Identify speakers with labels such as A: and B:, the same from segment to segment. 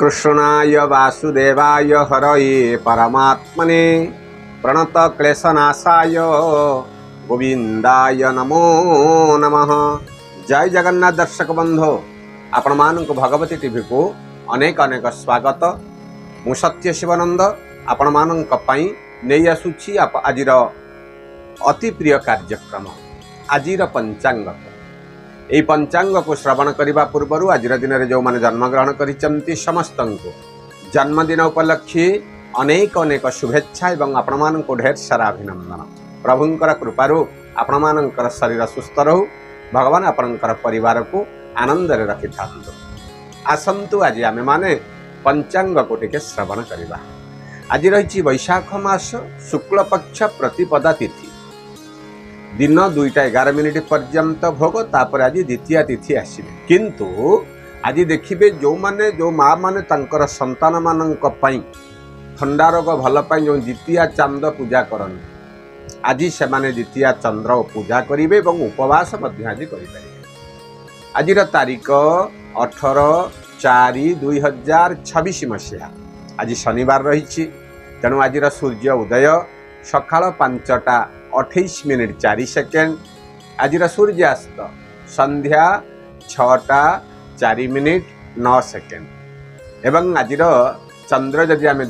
A: କୃଷ୍ଣାୟ ବାସୁଦେବାୟ ହରୟେ ପରମାତ୍ମନେ ପ୍ରଣତ କ୍ଲେଶନାଶାୟ ଗୋବିନ୍ଦାୟ ନମୋ ନମଃ। ଜୟ ଜଗନ୍ନାଥ। ଦର୍ଶକ ବନ୍ଧୁ, ଆପଣମାନଙ୍କୁ ଭଗବତୀ ଟିଭିକୁ ଅନେକ ଅନେକ ସ୍ୱାଗତ। ମୁଁ ସତ୍ୟ ଶିବାନନ୍ଦ ଆପଣମାନଙ୍କ ପାଇଁ ନେଇ ଆସୁଛି ଆଜିର ଅତି ପ୍ରିୟ କାର୍ଯ୍ୟକ୍ରମ, ଆଜିର ପଞ୍ଚାଙ୍ଗ। ଏହି ପଞ୍ଚାଙ୍ଗକୁ ଶ୍ରବଣ କରିବା ପୂର୍ବରୁ ଆଜିର ଦିନରେ ଯେଉଁମାନେ ଜନ୍ମଗ୍ରହଣ କରିଛନ୍ତି, ସମସ୍ତଙ୍କୁ ଜନ୍ମଦିନ ଉପଲକ୍ଷେ ଅନେକ ଅନେକ ଶୁଭେଚ୍ଛା ଏବଂ ଆପଣମାନଙ୍କୁ ଢେର ସାରା ଅଭିନନ୍ଦନ। ପ୍ରଭୁଙ୍କର କୃପାରୁ ଆପଣମାନଙ୍କର ଶରୀର ସୁସ୍ଥ ରହୁ, ଭଗବାନ ଆପଣଙ୍କର ପରିବାରକୁ ଆନନ୍ଦରେ ରଖିଥାନ୍ତୁ। ଆସନ୍ତୁ, ଆଜି ଆମେମାନେ ପଞ୍ଚାଙ୍ଗକୁ ଟିକେ ଶ୍ରବଣ କରିବା। ଆଜି ରହିଛି ବୈଶାଖ ମାସ ଶୁକ୍ଳପକ୍ଷ ପ୍ରତିପଦା ତିଥି। ଦିନ 2ଟା 11 ମିନିଟ୍ ପର୍ଯ୍ୟନ୍ତ ଭୋଗ, ତାପରେ ଆଜି ଦ୍ୱିତୀୟା ତିଥି ଆସିବେ। କିନ୍ତୁ ଆଜି ଦେଖିବେ, ଯେଉଁମାନେ ଯେଉଁ ମା ମାନେ ତାଙ୍କର ସନ୍ତାନମାନଙ୍କ ପାଇଁ ଥଣ୍ଡା ରୋଗ ଭଲ ପାଇଁ ଯେଉଁ ଦ୍ୱିତୀୟା ଚାନ୍ଦ ପୂଜା କରନ୍ତି, ଆଜି ସେମାନେ ଦ୍ୱିତୀୟା ଚନ୍ଦ୍ର ପୂଜା କରିବେ ଏବଂ ଉପବାସ ମଧ୍ୟ ଆଜି କରିପାରିବେ। ଆଜିର ତାରିଖ 18/4/2026 ମସିହା। ଆଜି ଶନିବାର ରହିଛି। ତେଣୁ ଆଜିର ସୂର୍ଯ୍ୟ ଉଦୟ ସକାଳ 5ଟା 28 ମିନିଟ୍ 4 ସେକେଣ୍ଡ। ଆଜିର ସୂର୍ଯ୍ୟାସ୍ତ ସନ୍ଧ୍ୟା 6ଟା 4 ମିନିଟ୍ 9 ସେକେଣ୍ଡ। ଏବଂ ଆଜିର ଚନ୍ଦ୍ର ଯଦି ଆମେ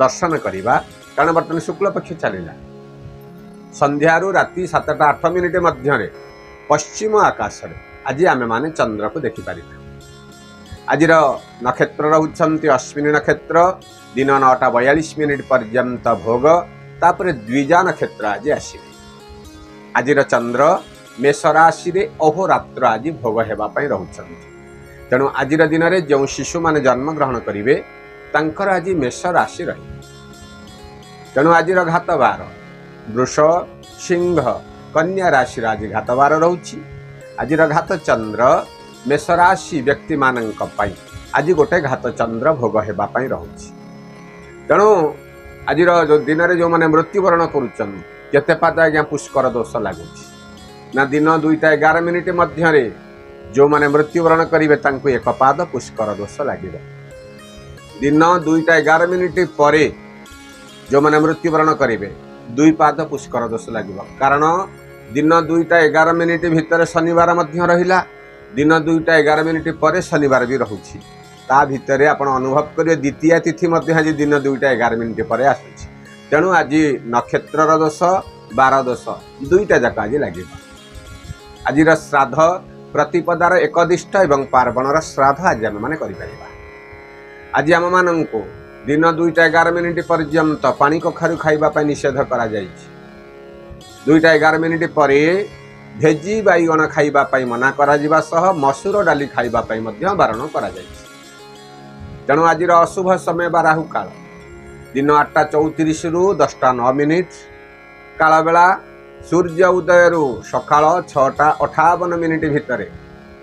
A: ଦର୍ଶନ କରିବା, କାରଣ ବର୍ତ୍ତମାନ ଶୁକ୍ଳପକ୍ଷ ଚାଲିଲା, ସନ୍ଧ୍ୟାରୁ ରାତି 7ଟା 8 ମିନିଟ୍ ମଧ୍ୟରେ ପଶ୍ଚିମ ଆକାଶରେ ଆଜି ଆମେମାନେ ଚନ୍ଦ୍ରକୁ ଦେଖିପାରିବା। ଆଜିର ନକ୍ଷତ୍ର ରହୁଛନ୍ତି ଅଶ୍ୱିନୀ ନକ୍ଷତ୍ର, ଦିନ 9ଟା 42 ମିନିଟ୍ ପର୍ଯ୍ୟନ୍ତ ଭୋଗ, ତାପରେ ଦ୍ୱିଜା ନକ୍ଷତ୍ର ଆଜି ଆସିବେ। ଆଜିର ଚନ୍ଦ୍ର ମେଷ ରାଶିରେ ଅହୋରାତ୍ର ଆଜି ଭୋଗ ହେବା ପାଇଁ ରହୁଛନ୍ତି। ତେଣୁ ଆଜିର ଦିନରେ ଯେଉଁ ଶିଶୁମାନେ ଜନ୍ମଗ୍ରହଣ କରିବେ, ତାଙ୍କର ଆଜି ମେଷ ରାଶି ରହିବ। ତେଣୁ ଆଜିର ଘାତବାର ବୃଷ, ସିଂହ, କନ୍ୟା ରାଶିର ଆଜି ଘାତବାର ରହୁଛି। ଆଜିର ଘାତ ଚନ୍ଦ୍ର ମେଷ ରାଶି ବ୍ୟକ୍ତିମାନଙ୍କ ପାଇଁ ଆଜି ଗୋଟେ ଘାତ ଚନ୍ଦ୍ର ଭୋଗ ହେବା ପାଇଁ ରହୁଛି। ତେଣୁ ଆଜିର ଯେଉଁ ଦିନରେ ଯେଉଁମାନେ ମୃତ୍ୟୁବରଣ କରୁଛନ୍ତି, କେତେ ପାଦ ଆଜ୍ଞା ପୁଷ୍କର ଦୋଷ ଲାଗୁଛି ନା, ଦିନ 2ଟା 11 ମିନିଟ୍ ମଧ୍ୟରେ ଯେଉଁମାନେ ମୃତ୍ୟୁବରଣ କରିବେ, ତାଙ୍କୁ ଏକ ପାଦ ପୁଷ୍କର ଦୋଷ ଲାଗିବ। ଦିନ 2ଟା 11 ମିନିଟ୍ ପରେ ଯେଉଁମାନେ ମୃତ୍ୟୁବରଣ କରିବେ, ଦୁଇ ପାଦ ପୁଷ୍କର ଦୋଷ ଲାଗିବ। କାରଣ ଦିନ 2ଟା 11 ମିନିଟ୍ ଭିତରେ ଶନିବାର ମଧ୍ୟ ରହିଲା, ଦିନ 2ଟା 11 ମିନିଟ୍ ପରେ ଶନିବାର ବି ରହୁଛି। ତା ଭିତରେ ଆପଣ ଅନୁଭବ କରିବେ, ଦ୍ୱିତୀୟା ତିଥି ମଧ୍ୟ ଆଜି ଦିନ 2ଟା 11 ମିନିଟ୍ ପରେ ଆସୁଛି। ତେଣୁ ଆଜି ନକ୍ଷତ୍ରର ଦୋଷ, ବାର ଦୋଷ ଦୁଇଟା ଯାକ ଆଜି ଲାଗିବ। ଆଜିର ଶ୍ରାଦ୍ଧ ପ୍ରତିପଦାର ଏକଦିଷ୍ଟ ଏବଂ ପାର୍ବଣର ଶ୍ରାଦ୍ଧ ଆଜି ଆମେମାନେ କରିପାରିବା। ଆଜି ଆମମାନଙ୍କୁ ଦିନ 2ଟା 11 ମିନିଟ୍ ପର୍ଯ୍ୟନ୍ତ ପାଣି କଖାରୁ ଖାଇବା ପାଇଁ ନିଷେଧ କରାଯାଇଛି। 2ଟା 11 ମିନିଟ୍ ପରେ ଭେଜି ବାଇଗଣ ଖାଇବା ପାଇଁ ମନା କରାଯିବା ସହ ମସୁର ଡାଲି ଖାଇବା ପାଇଁ ମଧ୍ୟ ବାରଣ କରାଯାଇଛି। ତେଣୁ ଆଜିର ଅଶୁଭ ସମୟ ବା ରାହୁ କାଳ ଦିନ 8ଟା 34ରୁ 10ଟା 9 ମିନିଟ୍। କାଳବେଳା ସୂର୍ଯ୍ୟ ଉଦୟରୁ ସକାଳ 6ଟା 58 ମିନିଟ୍ ଭିତରେ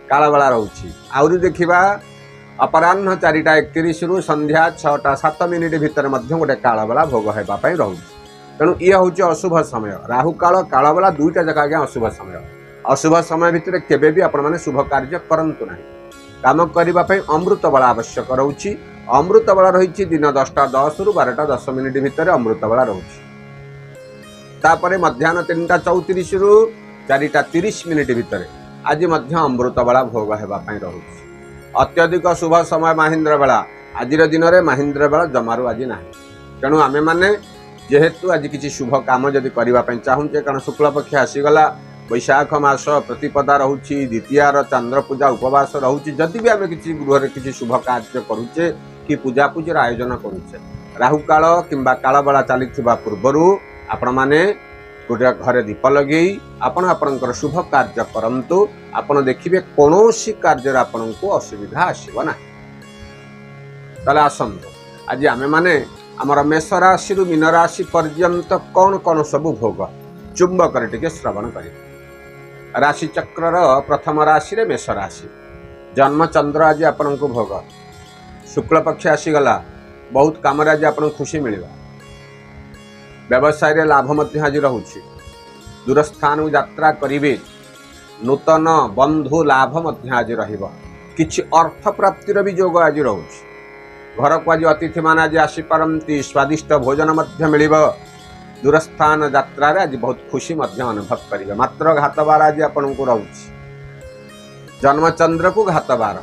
A: କାଳବେଳା ରହୁଛି। ଆହୁରି ଦେଖିବା, ଅପରାହ୍ନ 4ଟା 31ରୁ ସନ୍ଧ୍ୟା 6ଟା 7 ମିନିଟ୍ ଭିତରେ ମଧ୍ୟ ଗୋଟେ କାଳବେଳା ଭୋଗ ହେବା ପାଇଁ ରହୁଛି। ତେଣୁ ଇଏ ହେଉଛି ଅଶୁଭ ସମୟ। ରାହୁ କାଳ, କାଳବେଳା ଦୁଇଟା ଯାକ ଆଜ୍ଞା ଅଶୁଭ ସମୟ। ଅଶୁଭ ସମୟ ଭିତରେ କେବେ ବି ଆପଣମାନେ ଶୁଭ କାର୍ଯ୍ୟ କରନ୍ତୁ ନାହିଁ। କାମ କରିବା ପାଇଁ ଅମୃତ ବେଳା ଆବଶ୍ୟକ ରହୁଛି। ଅମୃତ ବେଳା ରହିଛି ଦିନ 10ଟା 10ରୁ 12ଟା 10 ମିନିଟ୍ ଭିତରେ ଅମୃତ ବେଳା ରହୁଛି। ତାପରେ ମଧ୍ୟାହ୍ନ 3ଟା 34ରୁ 4ଟା 30 ମିନିଟ୍ ଭିତରେ ଆଜି ମଧ୍ୟ ଅମୃତ ବେଳା ଭୋଗ ହେବା ପାଇଁ ରହୁଛି। ଅତ୍ୟଧିକ ଶୁଭ ସମୟ ମାହେନ୍ଦ୍ର ବେଳା। ଆଜିର ଦିନରେ ମାହେନ୍ଦ୍ର ବେଳା ଜମାରୁ ଆଜି ନାହିଁ। ତେଣୁ ଆମେମାନେ ଯେହେତୁ ଆଜି କିଛି ଶୁଭ କାମ ଯଦି କରିବା ପାଇଁ ଚାହୁଁଛେ, କାରଣ ଶୁକ୍ଳପକ୍ଷ ଆସିଗଲା, ବୈଶାଖ ମାସ ପ୍ରତିପଦା ରହୁଛି, ଦ୍ୱିତୀୟାର ଚନ୍ଦ୍ର ପୂଜା ଉପବାସ ରହୁଛି, ଯଦି ବି ଆମେ କିଛି ଗୃହରେ କିଛି ଶୁଭ କାର୍ଯ୍ୟ କରୁଛେ କି ପୂଜାପୂଜିର ଆୟୋଜନ କରୁଛେ, ରାହୁକାଳ କିମ୍ବା କାଳବେଳା ଚାଲିଥିବା ପୂର୍ବରୁ ଆପଣମାନେ ଗୋଟେ ଘରେ ଦୀପ ଲଗେଇ ଆପଣ ଆପଣଙ୍କର ଶୁଭ କାର୍ଯ୍ୟ କରନ୍ତୁ। ଆପଣ ଦେଖିବେ, କୌଣସି କାର୍ଯ୍ୟରେ ଆପଣଙ୍କୁ ଅସୁବିଧା ଆସିବ ନାହିଁ। ତାହେଲେ ଆସନ୍ତୁ, ଆଜି ଆମେମାନେ ଆମର ମେଷ ରାଶିରୁ ମୀନ ରାଶି ପର୍ଯ୍ୟନ୍ତ କ'ଣ କ'ଣ ସବୁ ଭୋଗ ଚୁମ୍ବକରେ ଟିକେ ଶ୍ରବଣ କରିବା। ରାଶିଚକ୍ରର ପ୍ରଥମ ରାଶିରେ ମେଷ ରାଶି। ଜନ୍ମଚନ୍ଦ୍ର ଆଜି ଆପଣଙ୍କୁ ଭୋଗ। ଶୁକ୍ଳପକ୍ଷ ଆସିଗଲା, ବହୁତ କାମରେ ଆଜି ଆପଣଙ୍କୁ ଖୁସି ମିଳିବ। ବ୍ୟବସାୟରେ ଲାଭ ମଧ୍ୟ ଆଜି ରହୁଛି। ଦୂରସ୍ଥାନକୁ ଯାତ୍ରା କରିବେ। ନୂତନ ବନ୍ଧୁ ଲାଭ ମଧ୍ୟ ଆଜି ରହିବ। କିଛି ଅର୍ଥ ପ୍ରାପ୍ତିର ବି ଯୋଗ ଆଜି ରହୁଛି। ଘରକୁ ଆଜି ଅତିଥିମାନେ ଆଜି ଆସିପାରନ୍ତି। ସ୍ୱାଦିଷ୍ଟ ଭୋଜନ ମଧ୍ୟ ମିଳିବ। ଦୂରସ୍ଥାନ ଯାତ୍ରାରେ ଆଜି ବହୁତ ଖୁସି ମଧ୍ୟ ଅନୁଭବ କରିବେ। ମାତ୍ର ଘାତବାର ଆଜି ଆପଣଙ୍କୁ ରହୁଛି, ଜନ୍ମଚନ୍ଦ୍ରକୁ ଘାତବାର,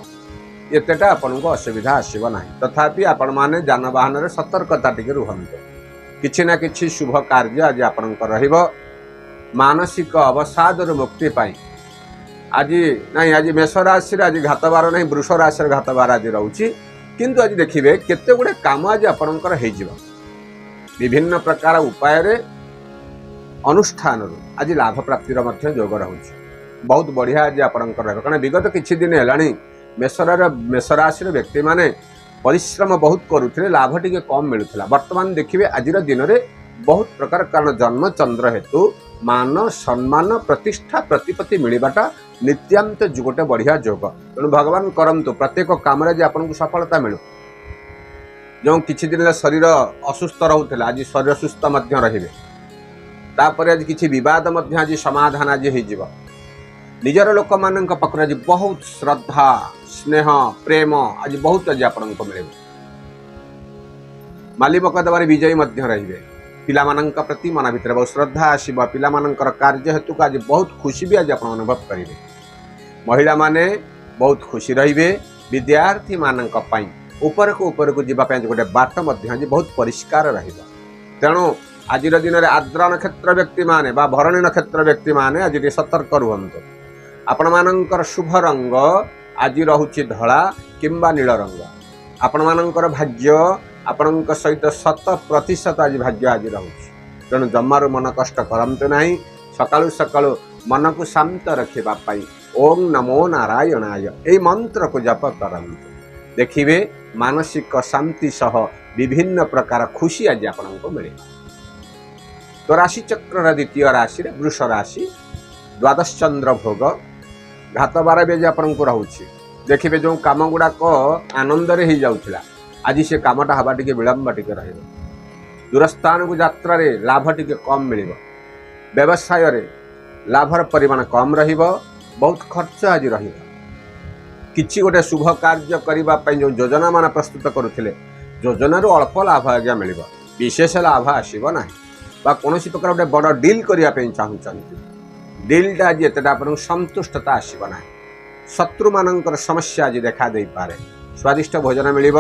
A: ଏତେଟା ଆପଣଙ୍କୁ ଅସୁବିଧା ଆସିବ ନାହିଁ। ତଥାପି ଆପଣମାନେ ଯାନବାହନରେ ସତର୍କତା ଟିକେ ରୁହନ୍ତୁ। କିଛି ନା କିଛି ଶୁଭ କାର୍ଯ୍ୟ ଆଜି ଆପଣଙ୍କର ରହିବ। ମାନସିକ ଅବସାଦରୁ ମୁକ୍ତି ପାଇଁ ଆଜି ନାଇଁ, ଆଜି ମେଷ ରାଶିରେ ଆଜି ଘାତବାର ନାହିଁ, ବୃଷ ରାଶିରେ ଘାତବାର ଆଜି ରହୁଛି। କିନ୍ତୁ ଆଜି ଦେଖିବେ କେତେ ଗୁଡ଼ିଏ କାମ ଆଜି ଆପଣଙ୍କର ହେଇଯିବ। ବିଭିନ୍ନ ପ୍ରକାର ଉପାୟରେ ଅନୁଷ୍ଠାନରୁ ଆଜି ଲାଭ ପ୍ରାପ୍ତିର ମଧ୍ୟ ଯୋଗ ରହୁଛି। ବହୁତ ବଢ଼ିଆ ଆଜି ଆପଣଙ୍କର ରହିବ। କାରଣ ବିଗତ କିଛି ଦିନ ହେଲାଣି ମେଷରାଶିର ବ୍ୟକ୍ତିମାନେ ପରିଶ୍ରମ ବହୁତ କରୁଥିଲେ, ଲାଭ ଟିକେ କମ୍ ମିଳୁଥିଲା। ବର୍ତ୍ତମାନ ଦେଖିବେ ଆଜିର ଦିନରେ ବହୁତ ପ୍ରକାର, କାରଣ ଜନ୍ମ ଚନ୍ଦ୍ର ହେତୁ ମାନ ସମ୍ମାନ ପ୍ରତିଷ୍ଠା ପ୍ରତିପତ୍ତି ମିଳିବାଟା ନିତ୍ୟାନ୍ତ ଗୋଟେ ବଢ଼ିଆ ଯୋଗ। ତେଣୁ ଭଗବାନ କରନ୍ତୁ ପ୍ରତ୍ୟେକ କାମରେ ଆଜି ଆପଣଙ୍କୁ ସଫଳତା ମିଳୁ। ଯେଉଁ କିଛି ଦିନ ହେଲା ଶରୀର ଅସୁସ୍ଥ ରହୁଥିଲା, ଆଜି ଶରୀର ସୁସ୍ଥ ମଧ୍ୟ ରହିବେ। ତାପରେ ଆଜି କିଛି ବିବାଦ ମଧ୍ୟ ଆଜି ସମାଧାନ ଆଜି ହେଇଯିବ। ନିଜର ଲୋକମାନଙ୍କ ପାଖରେ ଆଜି ବହୁତ ଶ୍ରଦ୍ଧା, ସ୍ନେହ, ପ୍ରେମ ଆଜି ବହୁତ ଆଜି ଆପଣଙ୍କୁ ମିଳିବ। ମାଲିମକଦମାରେ ବିଜୟୀ ମଧ୍ୟ ରହିବେ। ପିଲାମାନଙ୍କ ପ୍ରତି ମନ ଭିତରେ ବହୁତ ଶ୍ରଦ୍ଧା ଆସିବ। ପିଲାମାନଙ୍କର କାର୍ଯ୍ୟ ହେତୁକୁ ଆଜି ବହୁତ ଖୁସି ବି ଆଜି ଆପଣ ଅନୁଭବ କରିବେ। ମହିଳାମାନେ ବହୁତ ଖୁସି ରହିବେ। ବିଦ୍ୟାର୍ଥୀମାନଙ୍କ ପାଇଁ ଉପରକୁ ଉପରକୁ ଯିବା ପାଇଁ ଗୋଟେ ବାଟ ମଧ୍ୟ ଆଜି ବହୁତ ପରିଷ୍କାର ରହିବ। ତେଣୁ ଆଜିର ଦିନରେ ଆର୍ଦ୍ର ନକ୍ଷତ୍ର ବ୍ୟକ୍ତିମାନେ ବା ଭରଣୀ ନକ୍ଷତ୍ର ବ୍ୟକ୍ତିମାନେ ଆଜି ଟିକେ ସତର୍କ ରୁହନ୍ତୁ। ଆପଣମାନଙ୍କର ଶୁଭ ରଙ୍ଗ ଆଜି ରହୁଛି ଧଳା କିମ୍ବା ନୀଳ ରଙ୍ଗ। ଆପଣମାନଙ୍କର ଭାଗ୍ୟ ଆପଣଙ୍କ ସହିତ 100% ଆଜି ଭାଗ୍ୟ ଆଜି ରହୁଛି। ତେଣୁ ଜମାରୁ ମନ କଷ୍ଟ କରନ୍ତୁ ନାହିଁ। ସକାଳୁ ସକାଳୁ ମନକୁ ଶାନ୍ତ ରଖିବା ପାଇଁ ଓಂ ନମୋ ନାରାୟଣାୟ ଏଇ ମନ୍ତ୍ରକୁ ଜପ କରନ୍ତୁ। ଦେଖିବେ ମାନସିକ ଶାନ୍ତି ସହ ବିଭିନ୍ନ ପ୍ରକାର ଖୁସି ଆଜି ଆପଣଙ୍କୁ ମିଳିବ। ତ ରାଶିଚକ୍ରର ଦ୍ୱିତୀୟ ରାଶିରେ ବୃଷ ରାଶି, ଦ୍ୱାଦଶ ଚନ୍ଦ୍ର ଭୋଗ, ଘାତବାର ବି ଆଜି ଆପଣଙ୍କୁ ରହୁଛି। ଦେଖିବେ ଯେଉଁ କାମ ଗୁଡ଼ାକ ଆନନ୍ଦରେ ହେଇଯାଉଥିଲା, ଆଜି ସେ କାମଟା ହେବା ଟିକେ ବିଳମ୍ବ ଟିକେ ରହିବ। ଦୂରସ୍ଥାନକୁ ଯାତ୍ରାରେ ଲାଭ ଟିକେ କମ୍ ମିଳିବ। ବ୍ୟବସାୟରେ ଲାଭର ପରିମାଣ କମ୍ ରହିବ। ବହୁତ ଖର୍ଚ୍ଚ ଆଜି ରହିବ। କିଛି ଗୋଟେ ଶୁଭ କାର୍ଯ୍ୟ କରିବା ପାଇଁ ଯେଉଁ ଯୋଜନାମାନ ପ୍ରସ୍ତୁତ କରୁଥିଲେ, ଯୋଜନାରୁ ଅଳ୍ପ ଲାଭ ଆଜ୍ଞା ମିଳିବ, ବିଶେଷ ଲାଭ ଆସିବ ନାହିଁ। ବା କୌଣସି ପ୍ରକାର ଗୋଟେ ବଡ଼ ଡିଲ୍ କରିବା ପାଇଁ ଚାହୁଁଛନ୍ତି, ଡିଲ୍ଟା ଆଜି ଏତେଟା ଆପଣଙ୍କୁ ସନ୍ତୁଷ୍ଟତା ଆସିବ ନାହିଁ। ଶତ୍ରୁମାନଙ୍କର ସମସ୍ୟା ଆଜି ଦେଖା ଦେଇପାରେ। ସ୍ୱାଦିଷ୍ଟ ଭୋଜନ ମିଳିବ।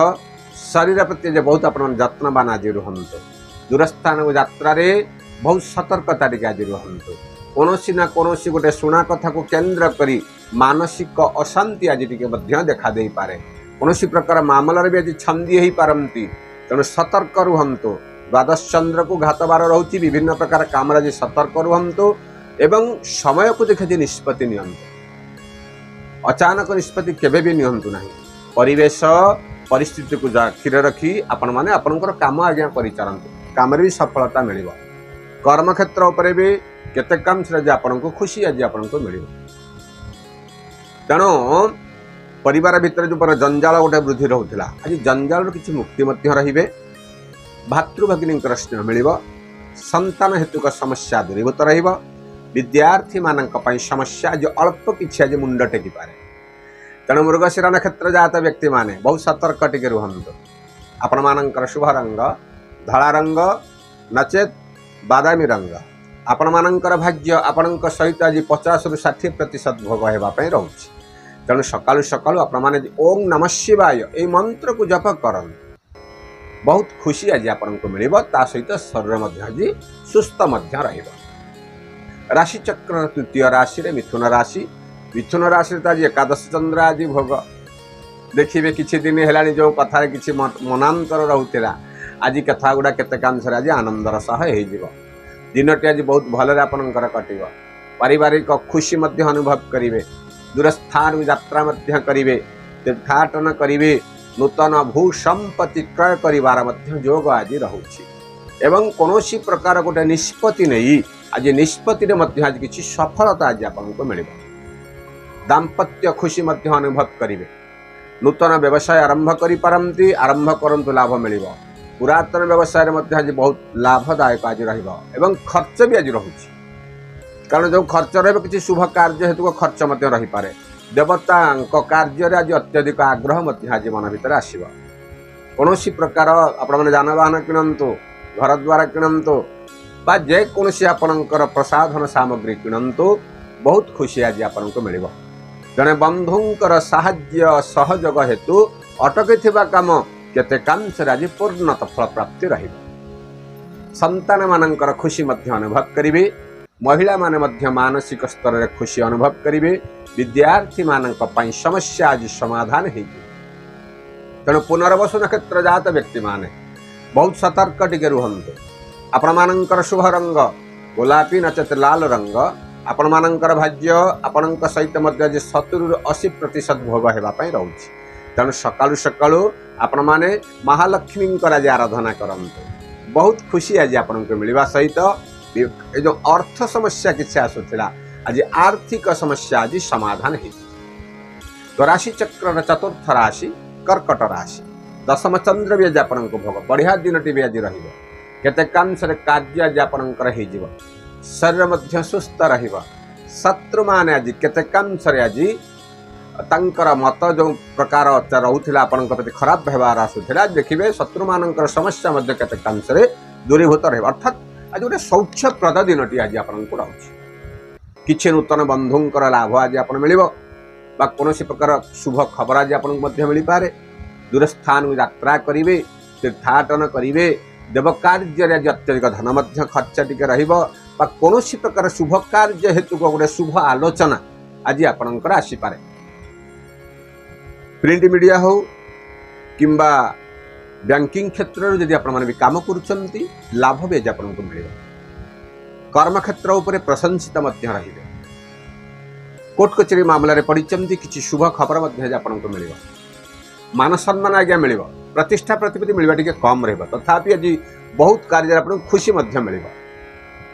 A: ଶରୀର ପ୍ରତି ଯେ ବହୁତ ଆପଣମାନେ ଯତ୍ନବାନ ଆଜି ରୁହନ୍ତୁ। ଦୂରସ୍ଥାନକୁ ଯାତ୍ରାରେ ବହୁତ ସତର୍କତା ଟିକେ ଆଜି ରୁହନ୍ତୁ। କୌଣସି ନା କୌଣସି ଗୋଟେ ଶୁଣା କଥାକୁ କେନ୍ଦ୍ର କରି ମାନସିକ ଅଶାନ୍ତି ଆଜି ଟିକେ ମଧ୍ୟ ଦେଖା ଦେଇପାରେ। କୌଣସି ପ୍ରକାର ମାମଲାରେ ବି ଆଜି ଛନ୍ଦି ହେଇପାରନ୍ତି, ତେଣୁ ସତର୍କ ରୁହନ୍ତୁ। ଦ୍ୱାଦଶ ଚନ୍ଦ୍ରକୁ ଘାତବାର ରହୁଛି। ବିଭିନ୍ନ ପ୍ରକାର କାମରେ ଆଜି ସତର୍କ ରୁହନ୍ତୁ ଏବଂ ସମୟକୁ ଦେଖି ଆଜି ନିଷ୍ପତ୍ତି ନିଅନ୍ତୁ। ଅଚାନକ ନିଷ୍ପତ୍ତି କେବେ ବି ନିଅନ୍ତୁ ନାହିଁ। ପରିବେଶ ପରିସ୍ଥିତିକୁ ଆଖିରେ ରଖି ଆପଣମାନେ ଆପଣଙ୍କର କାମ ଆଜ୍ଞା କରିଚାଲନ୍ତୁ। କାମରେ ବି ସଫଳତା ମିଳିବ। କର୍ମକ୍ଷେତ୍ର ଉପରେ ବି କେତେ କାମରେ ଆଜି ଆପଣଙ୍କୁ ଖୁସି ଆଜି ଆପଣଙ୍କୁ ମିଳିବ। ତେଣୁ ପରିବାର ଭିତରେ ଯେଉଁ ପର ଜଞ୍ଜାଳ ଗୋଟେ ବୃଦ୍ଧି ରହୁଥିଲା, ଆଜି ଜଞ୍ଜାଳରୁ କିଛି ମୁକ୍ତି ମଧ୍ୟ ରହିବେ। ଭାତୃଭଗିନୀଙ୍କର ସ୍ନେହ ମିଳିବ। ସନ୍ତାନ ହେତୁକ ସମସ୍ୟା ଦୂରୀଭୂତ ରହିବ। ବିଦ୍ୟାର୍ଥୀମାନଙ୍କ ପାଇଁ ସମସ୍ୟା ଆଜି ଅଳ୍ପ କିଛି ଆଜି ମୁଣ୍ଡ ଟେକିପାରେ। ତେଣୁ ମୃଗଶିର ନକ୍ଷତ୍ର ଜାତ ବ୍ୟକ୍ତିମାନେ ବହୁତ ସତର୍କ ଟିକେ ରୁହନ୍ତୁ। ଆପଣମାନଙ୍କର ଶୁଭ ରଙ୍ଗ ଧଳା ରଙ୍ଗ ନଚେତ୍ ବାଦାମୀ ରଙ୍ଗ। ଆପଣମାନଙ୍କର ଭାଗ୍ୟ ଆପଣଙ୍କ ସହିତ ଆଜି 50ରୁ 60% ଭୋଗ ହେବା ପାଇଁ ରହୁଛି। ତେଣୁ ସକାଳୁ ସକାଳୁ ଆପଣମାନେ ଓಂ ନମଃ ଶିବାୟ ଏଇ ମନ୍ତ୍ରକୁ ଜପ କରନ୍ତୁ। ବହୁତ ଖୁସି ଆଜି ଆପଣଙ୍କୁ ମିଳିବ। ତା ସହିତ ଶରୀର ମଧ୍ୟ ଆଜି ସୁସ୍ଥ ମଧ୍ୟ ରହିବ। ରାଶିଚକ୍ରର ତୃତୀୟ ରାଶିରେ ମିଥୁନ ରାଶି। ମିଥୁନ ରାଶିରେ ତ ଆଜି ଏକାଦଶ ଚନ୍ଦ୍ର ଆଜି ଭୋଗ। ଦେଖିବେ କିଛି ଦିନ ହେଲାଣି ଯେଉଁ କଥାରେ କିଛି ମନାନ୍ତର ରହୁଥିଲା, ଆଜି କଥା ଗୁଡ଼ା କେତେକାଂଶରେ ଆଜି ଆନନ୍ଦର ସହ ହେଇଯିବ। ଦିନଟି ଆଜି ବହୁତ ଭଲରେ ଆପଣଙ୍କର କଟିବ। ପାରିବାରିକ ଖୁସି ମଧ୍ୟ ଅନୁଭବ କରିବେ। ଦୂରସ୍ଥାନକୁ ଯାତ୍ରା ମଧ୍ୟ କରିବେ, ତୀର୍ଥାଟନ କରିବେ। ନୂତନ ଭୂ ସମ୍ପତ୍ତି କ୍ରୟ କରିବାର ମଧ୍ୟ ଯୋଗ ଆଜି ରହୁଛି। ଏବଂ କୌଣସି ପ୍ରକାର ଗୋଟେ ନିଷ୍ପତ୍ତି ନେଇ ଆଜି ନିଷ୍ପତ୍ତିରେ ମଧ୍ୟ ଆଜି କିଛି ସଫଳତା ଆଜି ଆପଣଙ୍କୁ ମିଳିବ। ଦାମ୍ପତ୍ୟ ଖୁସି ମଧ୍ୟ ଅନୁଭବ କରିବେ। ନୂତନ ବ୍ୟବସାୟ ଆରମ୍ଭ କରିପାରନ୍ତି, ଆରମ୍ଭ କରନ୍ତୁ, ଲାଭ ମିଳିବ। ପୁରାତନ ବ୍ୟବସାୟରେ ମଧ୍ୟ ଆଜି ବହୁତ ଲାଭଦାୟକ ଆଜି ରହିବ ଏବଂ ଖର୍ଚ୍ଚ ବି ଆଜି ରହୁଛି। କାରଣ ଯେଉଁ ଖର୍ଚ୍ଚ ରହିବ କିଛି ଶୁଭ କାର୍ଯ୍ୟ ହେତୁକ ଖର୍ଚ୍ଚ ମଧ୍ୟ ରହିପାରେ। ଦେବତାଙ୍କ କାର୍ଯ୍ୟରେ ଆଜି ଅତ୍ୟଧିକ ଆଗ୍ରହ ମଧ୍ୟ ଆଜି ମନ ଭିତରେ ଆସିବ। କୌଣସି ପ୍ରକାର ଆପଣମାନେ ଯାନବାହନ କିଣନ୍ତୁ, ଘର ଦ୍ୱାର କିଣନ୍ତୁ ବା ଯେକୌଣସି ଆପଣଙ୍କର ପ୍ରସାଧନ ସାମଗ୍ରୀ କିଣନ୍ତୁ, ବହୁତ ଖୁସି ଆଜି ଆପଣଙ୍କୁ ମିଳିବ। ଜଣେ ବନ୍ଧୁଙ୍କର ସାହାଯ୍ୟ ସହଯୋଗ ହେତୁ ଅଟକିଥିବା କାମ କେତେକାଂଶରେ ଆଜି ପୂର୍ଣ୍ଣତ ଫଳପ୍ରାପ୍ତି ରହିବ। ସନ୍ତାନମାନଙ୍କର ଖୁସି ମଧ୍ୟ ଅନୁଭବ କରିବେ। ମହିଳାମାନେ ମଧ୍ୟ ମାନସିକ ସ୍ତରରେ ଖୁସି ଅନୁଭବ କରିବେ। ବିଦ୍ୟାର୍ଥୀମାନଙ୍କ ପାଇଁ ସମସ୍ୟା ଆଜି ସମାଧାନ ହେଇଯିବ। ତେଣୁ ପୁନର୍ବସୁ ନକ୍ଷତ୍ର ଜାତ ବ୍ୟକ୍ତିମାନେ ବହୁତ ସତର୍କ ଟିକେ ରୁହନ୍ତୁ। ଆପଣମାନଙ୍କର ଶୁଭ ରଙ୍ଗ ଗୋଲାପୀ ନଚେତ ଲାଲ ରଙ୍ଗ। ଆପଣମାନଙ୍କର ଭାଗ୍ୟ ଆପଣଙ୍କ ସହିତ ମଧ୍ୟ ଆଜି 70ରୁ 80% ଭୋଗ ହେବା ପାଇଁ ରହୁଛି। ତେଣୁ ସକାଳୁ ସକାଳୁ ଆପଣମାନେ ମହାଲକ୍ଷ୍ମୀଙ୍କର ଆଜି ଆରାଧନା କରନ୍ତୁ। ବହୁତ ଖୁସି ଆଜି ଆପଣଙ୍କୁ ମିଳିବା ସହିତ ଏ ଯେଉଁ ଅର୍ଥ ସମସ୍ୟା କିଛି ଆସୁଥିଲା, ଆଜି ଆର୍ଥିକ ସମସ୍ୟା ଆଜି ସମାଧାନ ହେଇଯିବ। ତ ରାଶି ଚକ୍ରର ଚତୁର୍ଥ ରାଶି କର୍କଟ ରାଶି, ଦଶମ ଚନ୍ଦ୍ର ବି ଆଜି ଆପଣଙ୍କୁ ଭୋଗ। ବଢ଼ିଆ ଦିନଟି ବି ଆଜି ରହିବ। କେତେକାଂଶରେ କାର୍ଯ୍ୟ ଆଜି ଆପଣଙ୍କର ହେଇଯିବ। ଶରୀର ମଧ୍ୟ ସୁସ୍ଥ ରହିବ। ଶତ୍ରୁମାନେ ଆଜି କେତେକାଂଶରେ ଆଜି ତାଙ୍କର ମତ ଯେଉଁ ପ୍ରକାର ରହୁଥିଲା, ଆପଣଙ୍କ ପ୍ରତି ଖରାପ ବ୍ୟବହାର ଆସୁଥିଲା, ଦେଖିବେ ଶତ୍ରୁମାନଙ୍କର ସମସ୍ୟା ମଧ୍ୟ କେତେକାଂଶରେ ଦୂରୀଭୂତ ରହିବ। ଅର୍ଥାତ୍ ଆଜି ଗୋଟେ ସୌଖ୍ୟପ୍ରଦ ଦିନଟି ଆଜି ଆପଣଙ୍କୁ ରହୁଛି। କିଛି ନୂତନ ବନ୍ଧୁଙ୍କର ଲାଭ ଆଜି ଆପଣ ମିଳିବ ବା କୌଣସି ପ୍ରକାର ଶୁଭ ଖବର ଆଜି ଆପଣଙ୍କୁ ମଧ୍ୟ ମିଳିପାରେ। ଦୂରସ୍ଥାନକୁ ଯାତ୍ରା କରିବେ, ତୀର୍ଥାଟନ କରିବେ। ଦେବ କାର୍ଯ୍ୟରେ ଆଜି ଅତ୍ୟଧିକ ଧନ ମଧ୍ୟ ଖର୍ଚ୍ଚ ଟିକେ ରହିବ ବା କୌଣସି ପ୍ରକାର ଶୁଭ କାର୍ଯ୍ୟ ହେତୁକ ଗୋଟେ ଶୁଭ ଆଲୋଚନା ଆଜି ଆପଣଙ୍କର ଆସିପାରେ। ପ୍ରିଣ୍ଟ ମିଡ଼ିଆ ହେଉ କିମ୍ବା ବ୍ୟାଙ୍କିଂ କ୍ଷେତ୍ରରେ ଯଦି ଆପଣମାନେ ବି କାମ କରୁଛନ୍ତି, ଲାଭ ବି ଆଜି ଆପଣଙ୍କୁ ମିଳିବ। କର୍ମକ୍ଷେତ୍ର ଉପରେ ପ୍ରଶଂସିତ ମଧ୍ୟ ରହିବେ। କୋର୍ଟ କଚେରୀ ମାମଲାରେ ପଡ଼ିଛନ୍ତି, କିଛି ଶୁଭ ଖବର ମଧ୍ୟ ଆଜି ଆପଣଙ୍କୁ ମିଳିବ। ମାନ ସମ୍ମାନ ଆଜ୍ଞା ମିଳିବ। ପ୍ରତିଷ୍ଠା ପ୍ରତିପତ୍ତି ମିଳିବା ଟିକେ କମ୍ ରହିବ, ତଥାପି ଆଜି ବହୁତ କାର୍ଯ୍ୟରେ ଆପଣଙ୍କୁ ଖୁସି ମଧ୍ୟ ମିଳିବ।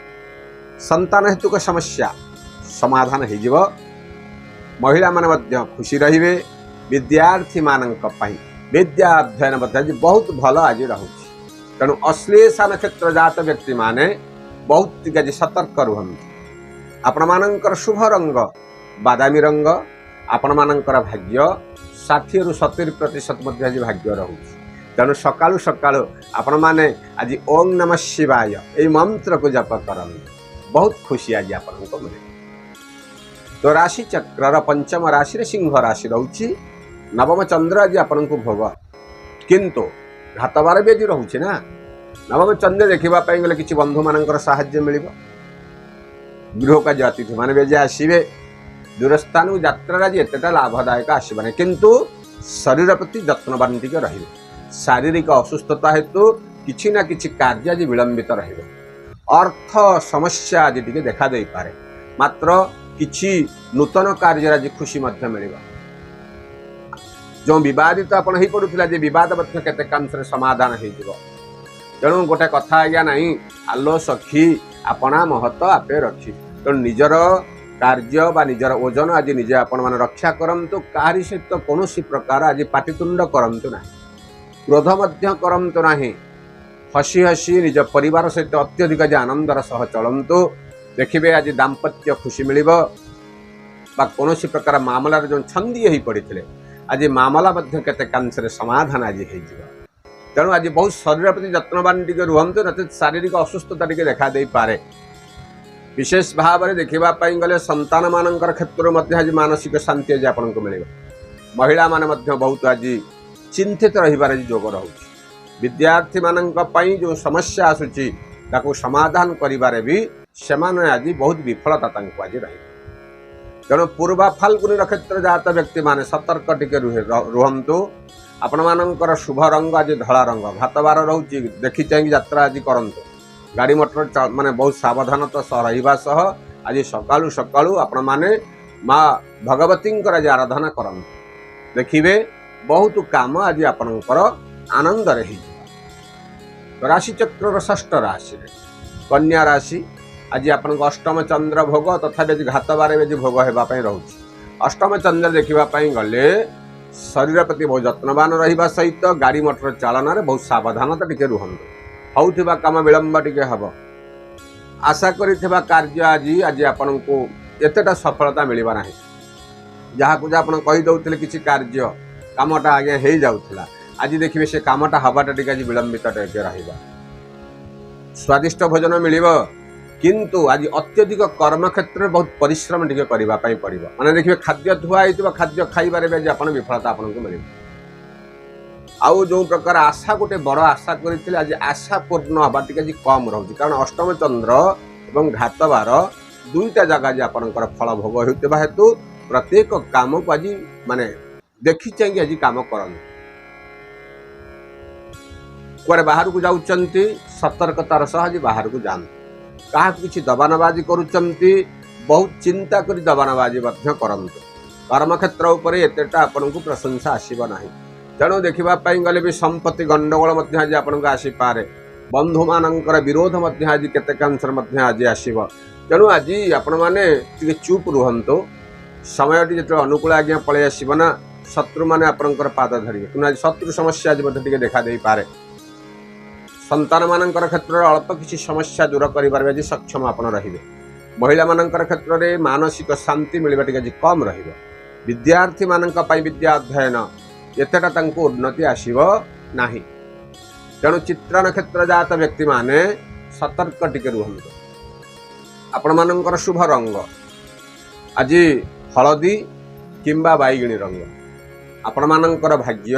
A: ସନ୍ତାନ ହେତୁକ ସମସ୍ୟା ସମାଧାନ ହେଇଯିବ। ମହିଳାମାନେ ମଧ୍ୟ ଖୁସି ରହିବେ। ବିଦ୍ୟାର୍ଥୀମାନଙ୍କ ପାଇଁ ବିଦ୍ୟା ଅଧ୍ୟୟନ ମଧ୍ୟ ଆଜି ବହୁତ ଭଲ ଆଜି ରହୁଛି। ତେଣୁ ଅଶ୍ଳେଷା ନକ୍ଷତ୍ର ଜାତ ବ୍ୟକ୍ତିମାନେ ବହୁତ ଟିକେ ଆଜି ସତର୍କ ରୁହନ୍ତୁ। ଆପଣମାନଙ୍କର ଶୁଭ ରଙ୍ଗ ବାଦାମୀ ରଙ୍ଗ। ଆପଣମାନଙ୍କର ଭାଗ୍ୟ 60ରୁ 70% ମଧ୍ୟ ଆଜି ଭାଗ୍ୟ ରହୁଛି। ତେଣୁ ସକାଳୁ ସକାଳୁ ଆପଣମାନେ ଆଜି ଓಂ ନମ ଶିବାୟ ଏଇ ମନ୍ତ୍ରକୁ ଜପ କରନ୍ତୁ। ବହୁତ ଖୁସି ଆଜି ଆପଣଙ୍କୁ ମିଳିବ। ତ ରାଶି ଚକ୍ରର ପଞ୍ଚମ ରାଶିରେ ସିଂହ ରାଶି ରହୁଛି। ନବମ ଚନ୍ଦ୍ର ଆଜି ଆପଣଙ୍କୁ ଭୋଗ, କିନ୍ତୁ ଘାତବାର ବି ଆଜି ରହୁଛି ନା। ନବମ ଚନ୍ଦ୍ର ଦେଖିବା ପାଇଁ ଗଲେ କିଛି ବନ୍ଧୁମାନଙ୍କର ସାହାଯ୍ୟ ମିଳିବ। ଗୃହକୁ ଆଜି ଅତିଥିମାନେ ବି ଆଜି ଆସିବେ। ଦୂରସ୍ଥାନକୁ ଯାତ୍ରାରେ ଆଜି ଏତେଟା ଲାଭଦାୟକ ଆସିବ ନାହିଁ, କିନ୍ତୁ ଶରୀର ପ୍ରତି ଯତ୍ନବାନ ଟିକେ ରହିବେ। ଶାରୀରିକ ଅସୁସ୍ଥତା ହେତୁ କିଛି ନା କିଛି କାର୍ଯ୍ୟ ଆଜି ବିଳମ୍ବିତ ରହିବ। ଅର୍ଥ ସମସ୍ୟା ଆଜି ଟିକେ ଦେଖା ଦେଇପାରେ, ମାତ୍ର କିଛି ନୂତନ କାର୍ଯ୍ୟରେ ଆଜି ଖୁସି ମଧ୍ୟ ମିଳିବ। ଯେଉଁ ବିବାଦିତ ଆପଣ ହେଇପଡ଼ୁଥିଲା ଯେ ବିବାଦ ମଧ୍ୟ କେତେକାଂଶରେ ସମାଧାନ ହେଇଯିବ। ତେଣୁ ଗୋଟେ କଥା ଆଜ୍ଞା ନାହିଁ, ଆଲୋ ସଖୀ ଆପଣା ମହତ ଆପେ ରଖି। ତେଣୁ ନିଜର କାର୍ଯ୍ୟ ବା ନିଜର ଓଜନ ଆଜି ନିଜେ ଆପଣମାନେ ରକ୍ଷା କରନ୍ତୁ। କାହାରି ସହିତ କୌଣସି ପ୍ରକାର ଆଜି ପାଟିତୁଣ୍ଡ କରନ୍ତୁ ନାହିଁ, କ୍ରୋଧ ମଧ୍ୟ କରନ୍ତୁ ନାହିଁ। ହସି ହସି ନିଜ ପରିବାର ସହିତ ଅତ୍ୟଧିକ ଆଜି ଆନନ୍ଦର ସହ ଚଳନ୍ତୁ। ଦେଖିବେ ଆଜି ଦାମ୍ପତ୍ୟ ଖୁସି ମିଳିବ ବା କୌଣସି ପ୍ରକାର ମାମଲାରେ ଯେଉଁ ଛନ୍ଦି ହେଇ ପଡ଼ିଥିଲେ, ଆଜି ମାମଲା ମଧ୍ୟ କେତେକାଂଶରେ ସମାଧାନ ଆଜି ହେଇଯିବ। ତେଣୁ ଆଜି ବହୁତ ଶରୀର ପ୍ରତି ଯତ୍ନବାନ ଟିକେ ରୁହନ୍ତୁ, ନଚେତ୍ ଶାରୀରିକ ଅସୁସ୍ଥତା ଟିକେ ଦେଖା ଦେଇପାରେ। ବିଶେଷ ଭାବରେ ଦେଖିବା ପାଇଁ ଗଲେ ସନ୍ତାନମାନଙ୍କର କ୍ଷେତ୍ରରୁ ମଧ୍ୟ ଆଜି ମାନସିକ ଶାନ୍ତି ଆଜି ଆପଣଙ୍କୁ ମିଳିବ। ମହିଳାମାନେ ମଧ୍ୟ ବହୁତ ଆଜି ଚିନ୍ତିତ ରହିବାର ଆଜି ଯୋଗ ରହୁଛି। ବିଦ୍ୟାର୍ଥୀମାନଙ୍କ ପାଇଁ ଯେଉଁ ସମସ୍ୟା ଆସୁଛି, ତାକୁ ସମାଧାନ କରିବାରେ ବି ସେମାନେ ଆଜି ବହୁତ ବିଫଳତା ତାଙ୍କୁ ଆଜି ରହିବ। ତେଣୁ ପୂର୍ବା ଫାଲ୍ଗୁନୀ ନକ୍ଷତ୍ର ଜାତ ବ୍ୟକ୍ତିମାନେ ସତର୍କ ଟିକେ ରୁହନ୍ତୁ। ଆପଣମାନଙ୍କର ଶୁଭ ରଙ୍ଗ ଆଜି ଧଳା ରଙ୍ଗ। ଘାତବାର ରହୁଛି, ଦେଖି ଚାହିଁକି ଯାତ୍ରା ଆଜି କରନ୍ତୁ। ଗାଡ଼ି ମଟର ମାନେ ବହୁତ ସାବଧାନତା ସହ ରହିବା ସହ ଆଜି ସକାଳୁ ସକାଳୁ ଆପଣମାନେ ମା ଭଗବତୀଙ୍କର ଆଜି ଆରାଧନା କରନ୍ତୁ। ଦେଖିବେ ବହୁତ କାମ ଆଜି ଆପଣଙ୍କର ଆନନ୍ଦରେ ହେଇଯିବ। ରାଶିଚକ୍ରର ଷଷ୍ଠ ରାଶିରେ କନ୍ୟା ରାଶି, ଆଜି ଆପଣଙ୍କ ଅଷ୍ଟମ ଚନ୍ଦ୍ର ଭୋଗ, ତଥାପି ଆଜି ଘାତବାର ବି ଆଜି ଭୋଗ ହେବା ପାଇଁ ରହୁଛି। ଅଷ୍ଟମ ଚନ୍ଦ୍ର ଦେଖିବା ପାଇଁ ଗଲେ ଶରୀର ପ୍ରତି ବହୁତ ଯତ୍ନବାନ ରହିବା ସହିତ ଗାଡ଼ି ମଟର ଚାଳନାରେ ବହୁତ ସାବଧାନତା ଟିକେ ରୁହନ୍ତୁ। ହେଉଥିବା କାମ ବିଳମ୍ବ ଟିକେ ହେବ। ଆଶା କରିଥିବା କାର୍ଯ୍ୟ ଆଜି ଆପଣଙ୍କୁ ଏତେଟା ସଫଳତା ମିଳିବ ନାହିଁ। ଯାହାକୁ ଯେ ଆପଣ କହିଦେଉଥିଲେ କିଛି କାର୍ଯ୍ୟ କାମଟା ଆଜ୍ଞା ହେଇଯାଉଥିଲା, ଆଜି ଦେଖିବେ ସେ କାମଟା ହେବାଟା ଟିକେ ଆଜି ବିଳମ୍ବିତ ଟିକେ ରହିବ। ସ୍ୱାଦିଷ୍ଟ ଭୋଜନ ମିଳିବ, କିନ୍ତୁ ଆଜି ଅତ୍ୟଧିକ କର୍ମକ୍ଷେତ୍ରରେ ବହୁତ ପରିଶ୍ରମ ଟିକେ କରିବା ପାଇଁ ପଡ଼ିବ। ମାନେ ଦେଖିବେ ଖାଦ୍ୟ ଧୁଆ ହେଇଥିବ, ଖାଦ୍ୟ ଖାଇବାରେ ବି ଆଜି ଆପଣ ବିଫଳତା ଆପଣଙ୍କୁ ମିଳିବ। ଆଉ ଯେଉଁ ପ୍ରକାର ଆଶା, ଗୋଟେ ବଡ଼ ଆଶା କରିଥିଲେ, ଆଜି ଆଶା ପୂର୍ଣ୍ଣ ହେବା ଟିକେ ଆଜି କମ୍ ରହୁଛି। କାରଣ ଅଷ୍ଟମ ଚନ୍ଦ୍ର ଏବଂ ଘାତବାର ଦୁଇଟା ଜାଗା ଆଜି ଆପଣଙ୍କର ଫଳ ଭୋଗ ହେଉଥିବା ହେତୁ ପ୍ରତ୍ୟେକ କାମକୁ ଆଜି ମାନେ ଦେଖି ଚାହିଁକି ଆଜି କାମ କରନ୍ତୁ। କୁଆଡ଼େ ବାହାରକୁ ଯାଉଛନ୍ତି, ସତର୍କତାର ସହ ଆଜି ବାହାରକୁ ଯାଆନ୍ତୁ। କାହାକୁ କିଛି ଦବା ନେବା ଆଜି କରୁଛନ୍ତି, ବହୁତ ଚିନ୍ତା କରି ଦବା ନେବା ଆଜି ମଧ୍ୟ କରନ୍ତୁ। କର୍ମକ୍ଷେତ୍ର ଉପରେ ଏତେଟା ଆପଣଙ୍କୁ ପ୍ରଶଂସା ଆସିବ ନାହିଁ। ତେଣୁ ଦେଖିବା ପାଇଁ ଗଲେ ବି ସମ୍ପତ୍ତି ଗଣ୍ଡଗୋଳ ମଧ୍ୟ ଆଜି ଆପଣଙ୍କୁ ଆସିପାରେ। ବନ୍ଧୁମାନଙ୍କର ବିରୋଧ ମଧ୍ୟ ଆଜି କେତେକାଂଶରେ ମଧ୍ୟ ଆଜି ଆସିବ। ତେଣୁ ଆଜି ଆପଣମାନେ ଟିକେ ଚୁପ୍ ରୁହନ୍ତୁ। ସମୟଟି ଯେତେବେଳେ ଅନୁକୂଳ ଆଜ୍ଞା ପଳେଇ ଆସିବ ନା, ଶତ୍ରୁମାନେ ଆପଣଙ୍କର ପାଦ ଧରିବେ। ତେଣୁ ଆଜି ଶତ୍ରୁ ସମସ୍ୟା ଆଜି ମଧ୍ୟ ଟିକେ ଦେଖା ଦେଇପାରେ। ସନ୍ତାନମାନଙ୍କର କ୍ଷେତ୍ରରେ ଅଳ୍ପ କିଛି ସମସ୍ୟା ଦୂର କରିବାରେ ଆଜି ସକ୍ଷମ ଆପଣ ରହିବେ। ମହିଳାମାନଙ୍କର କ୍ଷେତ୍ରରେ ମାନସିକ ଶାନ୍ତି ମିଳିବା ଟିକେ ଆଜି କମ୍ ରହିବ। ବିଦ୍ୟାର୍ଥୀମାନଙ୍କ ପାଇଁ ବିଦ୍ୟା ଅଧ୍ୟୟନ ଏତେଟା ତାଙ୍କୁ ଉନ୍ନତି ଆସିବ ନାହିଁ। ତେଣୁ ଚିତ୍ରା ନକ୍ଷତ୍ର ଜାତ ବ୍ୟକ୍ତିମାନେ ସତର୍କ ଟିକେ ରୁହନ୍ତୁ। ଆପଣମାନଙ୍କର ଶୁଭ ରଙ୍ଗ ଆଜି ହଳଦୀ କିମ୍ବା ବାଇଗଣୀ ରଙ୍ଗ। ଆପଣମାନଙ୍କର ଭାଗ୍ୟ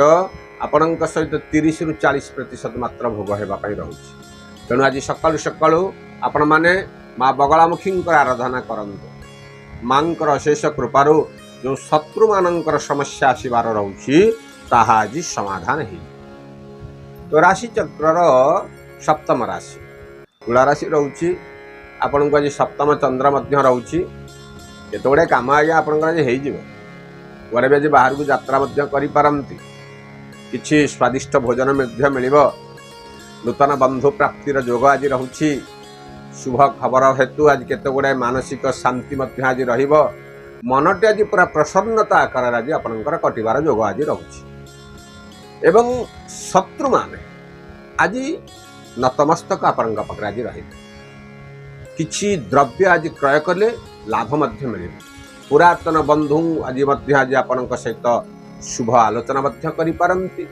A: ଆପଣଙ୍କ ସହିତ 30ରୁ 40% ମାତ୍ର ଭୋଗ ହେବା ପାଇଁ ରହୁଛି। ତେଣୁ ଆଜି ସକାଳୁ ସକାଳୁ ଆପଣମାନେ ମା ବଗଳାମୁଖୀଙ୍କର ଆରାଧନା କରନ୍ତୁ। ମାଙ୍କର ଅଶେଷ କୃପାରୁ ଯେଉଁ ଶତ୍ରୁମାନଙ୍କର ସମସ୍ୟା ଆସିବାର ରହୁଛି, ତାହା ଆଜି ସମାଧାନ ହେଇଯିବ। ତ ରାଶିଚକ୍ରର ସପ୍ତମ ରାଶି ତୁଳା ରାଶି ରହୁଛି। ଆପଣଙ୍କୁ ଆଜି ସପ୍ତମ ଚନ୍ଦ୍ର ମଧ୍ୟ ରହୁଛି। କେତେ ଗୁଡ଼ିଏ କାମ ଆଜ୍ଞା ଆପଣଙ୍କର ଆଜି ହେଇଯିବ। କୁଆଡ଼େ ବି ଆଜି ବାହାରକୁ ଯାତ୍ରା ମଧ୍ୟ କରିପାରନ୍ତି। କିଛି ସ୍ୱାଦିଷ୍ଟ ଭୋଜନ ମଧ୍ୟ ମିଳିବ। ନୂତନ ବନ୍ଧୁ ପ୍ରାପ୍ତିର ଯୋଗ ଆଜି ରହୁଛି। ଶୁଭ ଖବର ହେତୁ ଆଜି କେତେ ଗୁଡ଼ାଏ ମାନସିକ ଶାନ୍ତି ମଧ୍ୟ ଆଜି ରହିବ। ମନଟି ଆଜି ପୁରା ପ୍ରସନ୍ନତା ଆକାରରେ ଆଜି ଆପଣଙ୍କର କଟିବାର ଯୋଗ ଆଜି ରହୁଛି। ଏବଂ ଶତ୍ରୁମାନେ ଆଜି ନତମସ୍ତକ ଆପଣଙ୍କ ପାଖରେ ଆଜି ରହିବେ। କିଛି ଦ୍ରବ୍ୟ ଆଜି କ୍ରୟ କଲେ ଲାଭ ମଧ୍ୟ ମିଳିବ। ପୁରାତନ ବନ୍ଧୁ ଆଜି ମଧ୍ୟ ଆଜି ଆପଣଙ୍କ ସହିତ ଶୁଭ ଆଲୋଚନା ମଧ୍ୟ କରିପାରନ୍ତି।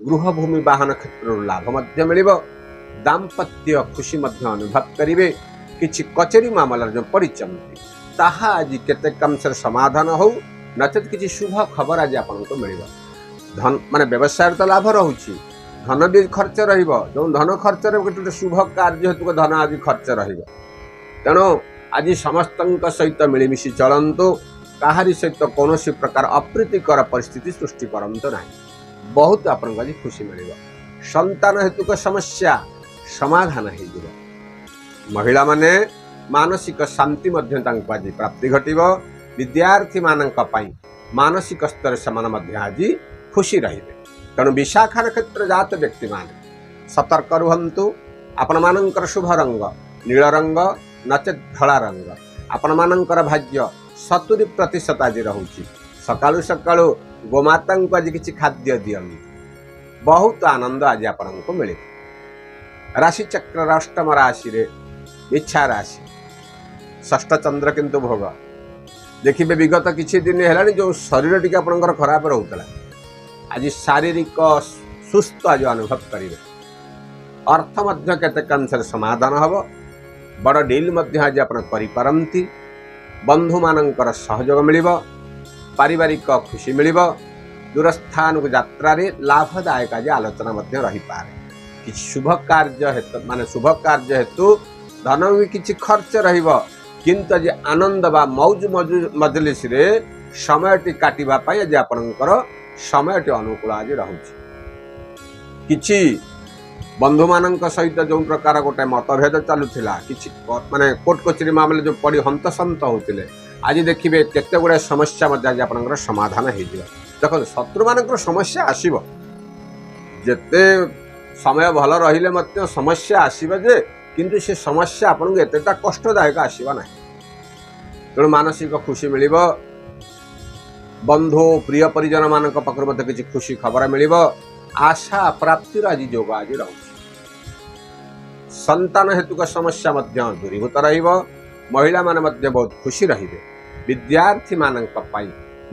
A: ଗୃହ, ଭୂମି, ବାହନ କ୍ଷେତ୍ରରୁ ଲାଭ ମଧ୍ୟ ମିଳିବ। ଦାମ୍ପତ୍ୟ ଖୁସି ମଧ୍ୟ ଅନୁଭବ କରିବେ। କିଛି କଚେରୀ ମାମଲାରେ ଯେଉଁ ପଡ଼ିଛନ୍ତି, ତାହା ଆଜି କେତେକାଂଶରେ ସମାଧାନ ହେଉ, ନଚେତ୍ କିଛି ଶୁଭ ଖବର ଆଜି ଆପଣଙ୍କୁ ମିଳିବ। ଧନ ମାନେ ବ୍ୟବସାୟରେ ତ ଲାଭ ରହୁଛି, ଧନ ବି ଖର୍ଚ୍ଚ ରହିବ। ଯେଉଁ ଧନ ଖର୍ଚ୍ଚରେ ଗୋଟେ ଗୋଟେ ଶୁଭ କାର୍ଯ୍ୟ ହେତୁକ ଧନ ଆଜି ଖର୍ଚ୍ଚ ରହିବ। ତେଣୁ ଆଜି ସମସ୍ତଙ୍କ ସହିତ ମିଳିମିଶି ଚଳନ୍ତୁ। କାହାରି ସହିତ କୌଣସି ପ୍ରକାର ଅପ୍ରୀତିକର ପରିସ୍ଥିତି ସୃଷ୍ଟି କରନ୍ତୁ ନାହିଁ। ବହୁତ ଆପଣଙ୍କୁ ଆଜି ଖୁସି ମିଳିବ। ସନ୍ତାନ ହେତୁକ ସମସ୍ୟା ସମାଧାନ ହେଇଯିବ। ମହିଳାମାନେ ମାନସିକ ଶାନ୍ତି ମଧ୍ୟ ତାଙ୍କୁ ଆଜି ପ୍ରାପ୍ତି ଘଟିବ। ବିଦ୍ୟାର୍ଥୀମାନଙ୍କ ପାଇଁ ମାନସିକ ସ୍ତରରେ ସେମାନେ ମଧ୍ୟ ଆଜି ଖୁସି ରହିବେ। ତେଣୁ ବିଶାଖା ନକ୍ଷତ୍ର ଜାତ ବ୍ୟକ୍ତିମାନେ ସତର୍କ ରୁହନ୍ତୁ। ଆପଣମାନଙ୍କର ଶୁଭ ରଙ୍ଗ ନୀଳ ରଙ୍ଗ ନଚେତ୍ ଧଳା ରଙ୍ଗ। ଆପଣମାନଙ୍କର ଭାଗ୍ୟ 70% ଆଜି ରହୁଛି। ସକାଳୁ ସକାଳୁ ଗୋମାତାଙ୍କୁ ଆଜି କିଛି ଖାଦ୍ୟ ଦିଅନ୍ତୁ, ବହୁତ ଆନନ୍ଦ ଆଜି ଆପଣଙ୍କୁ ମିଳିବ। ରାଶିଚକ୍ରର ଅଷ୍ଟମ ରାଶିରେ ବିଛା ରାଶି, ଷଷ୍ଠ ଚନ୍ଦ୍ର କିନ୍ତୁ ଭୋଗ। ଦେଖିବେ ବିଗତ କିଛି ଦିନ ହେଲାଣି ଯେଉଁ ଶରୀର ଟିକେ ଆପଣଙ୍କର ଖରାପ ରହୁଥିଲା, ଆଜି ଶାରୀରିକ ସୁସ୍ଥ ଆଜି ଅନୁଭବ କରିବେ। ଅର୍ଥ ମଧ୍ୟ କେତେକାଂଶରେ ସମାଧାନ ହେବ। ବଡ଼ ଡିଲ୍ ମଧ୍ୟ ଆଜି ଆପଣ କରିପାରନ୍ତି। ବନ୍ଧୁମାନଙ୍କର ସହଯୋଗ ମିଳିବ। ପାରିବାରିକ ଖୁସି ମିଳିବ। ଦୂରସ୍ଥାନକୁ ଯାତ୍ରାରେ ଲାଭଦାୟକ ଆଜି ଆଲୋଚନା ମଧ୍ୟ ରହିପାରେ। କିଛି ଶୁଭ କାର୍ଯ୍ୟ ହେତୁ, ମାନେ ଶୁଭ କାର୍ଯ୍ୟ ହେତୁ ଧନ ବି କିଛି ଖର୍ଚ୍ଚ ରହିବ, କିନ୍ତୁ ଆଜି ଆନନ୍ଦ ବା ମୌଜ ମଜଲିସରେ ସମୟଟି କାଟିବା ପାଇଁ ଆଜି ଆପଣଙ୍କର ସମୟଟି ଅନୁକୂଳ ଆଜି ରହୁଛି। କିଛି ବନ୍ଧୁମାନଙ୍କ ସହିତ ଯେଉଁ ପ୍ରକାର ଗୋଟେ ମତଭେଦ ଚାଲୁଥିଲା, କିଛି ମାନେ କୋର୍ଟ କଚେରୀ ମାମଲା ଯେଉଁ ପଡ଼ି ହନ୍ତସନ୍ତ ହେଉଥିଲେ, ଆଜି ଦେଖିବେ କେତେ ଗୁଡ଼ାଏ ସମସ୍ୟା ମଧ୍ୟ ଆଜି ଆପଣଙ୍କର ସମାଧାନ ହେଇଯିବ। ଦେଖନ୍ତୁ, ଶତ୍ରୁମାନଙ୍କର ସମସ୍ୟା ଆସିବ, ଯେତେ ସମୟ ଭଲ ରହିଲେ ମଧ୍ୟ ସମସ୍ୟା ଆସିବ ଯେ, କିନ୍ତୁ ସେ ସମସ୍ୟା ଆପଣଙ୍କୁ ଏତେଟା କଷ୍ଟଦାୟକ ଆସିବ ନାହିଁ। ତେଣୁ ମାନସିକ ଖୁସି ମିଳିବ। ବନ୍ଧୁ ପ୍ରିୟ ପରିଜନମାନଙ୍କ ପାଖରୁ ମଧ୍ୟ କିଛି ଖୁସି ଖବର ମିଳିବ। ଆଶା ପ୍ରାପ୍ତିର ଆଜି ଯୋଗ ଆଜି ରହୁଛି। ସନ୍ତାନ ହେତୁକ ସମସ୍ୟା ମଧ୍ୟ ଦୂରୀଭୂତ ରହିବ। ମହିଳାମାନେ ମଧ୍ୟ ବହୁତ ଖୁସି ରହିବେ। ବିଦ୍ୟାର୍ଥୀମାନଙ୍କ ପାଇଁ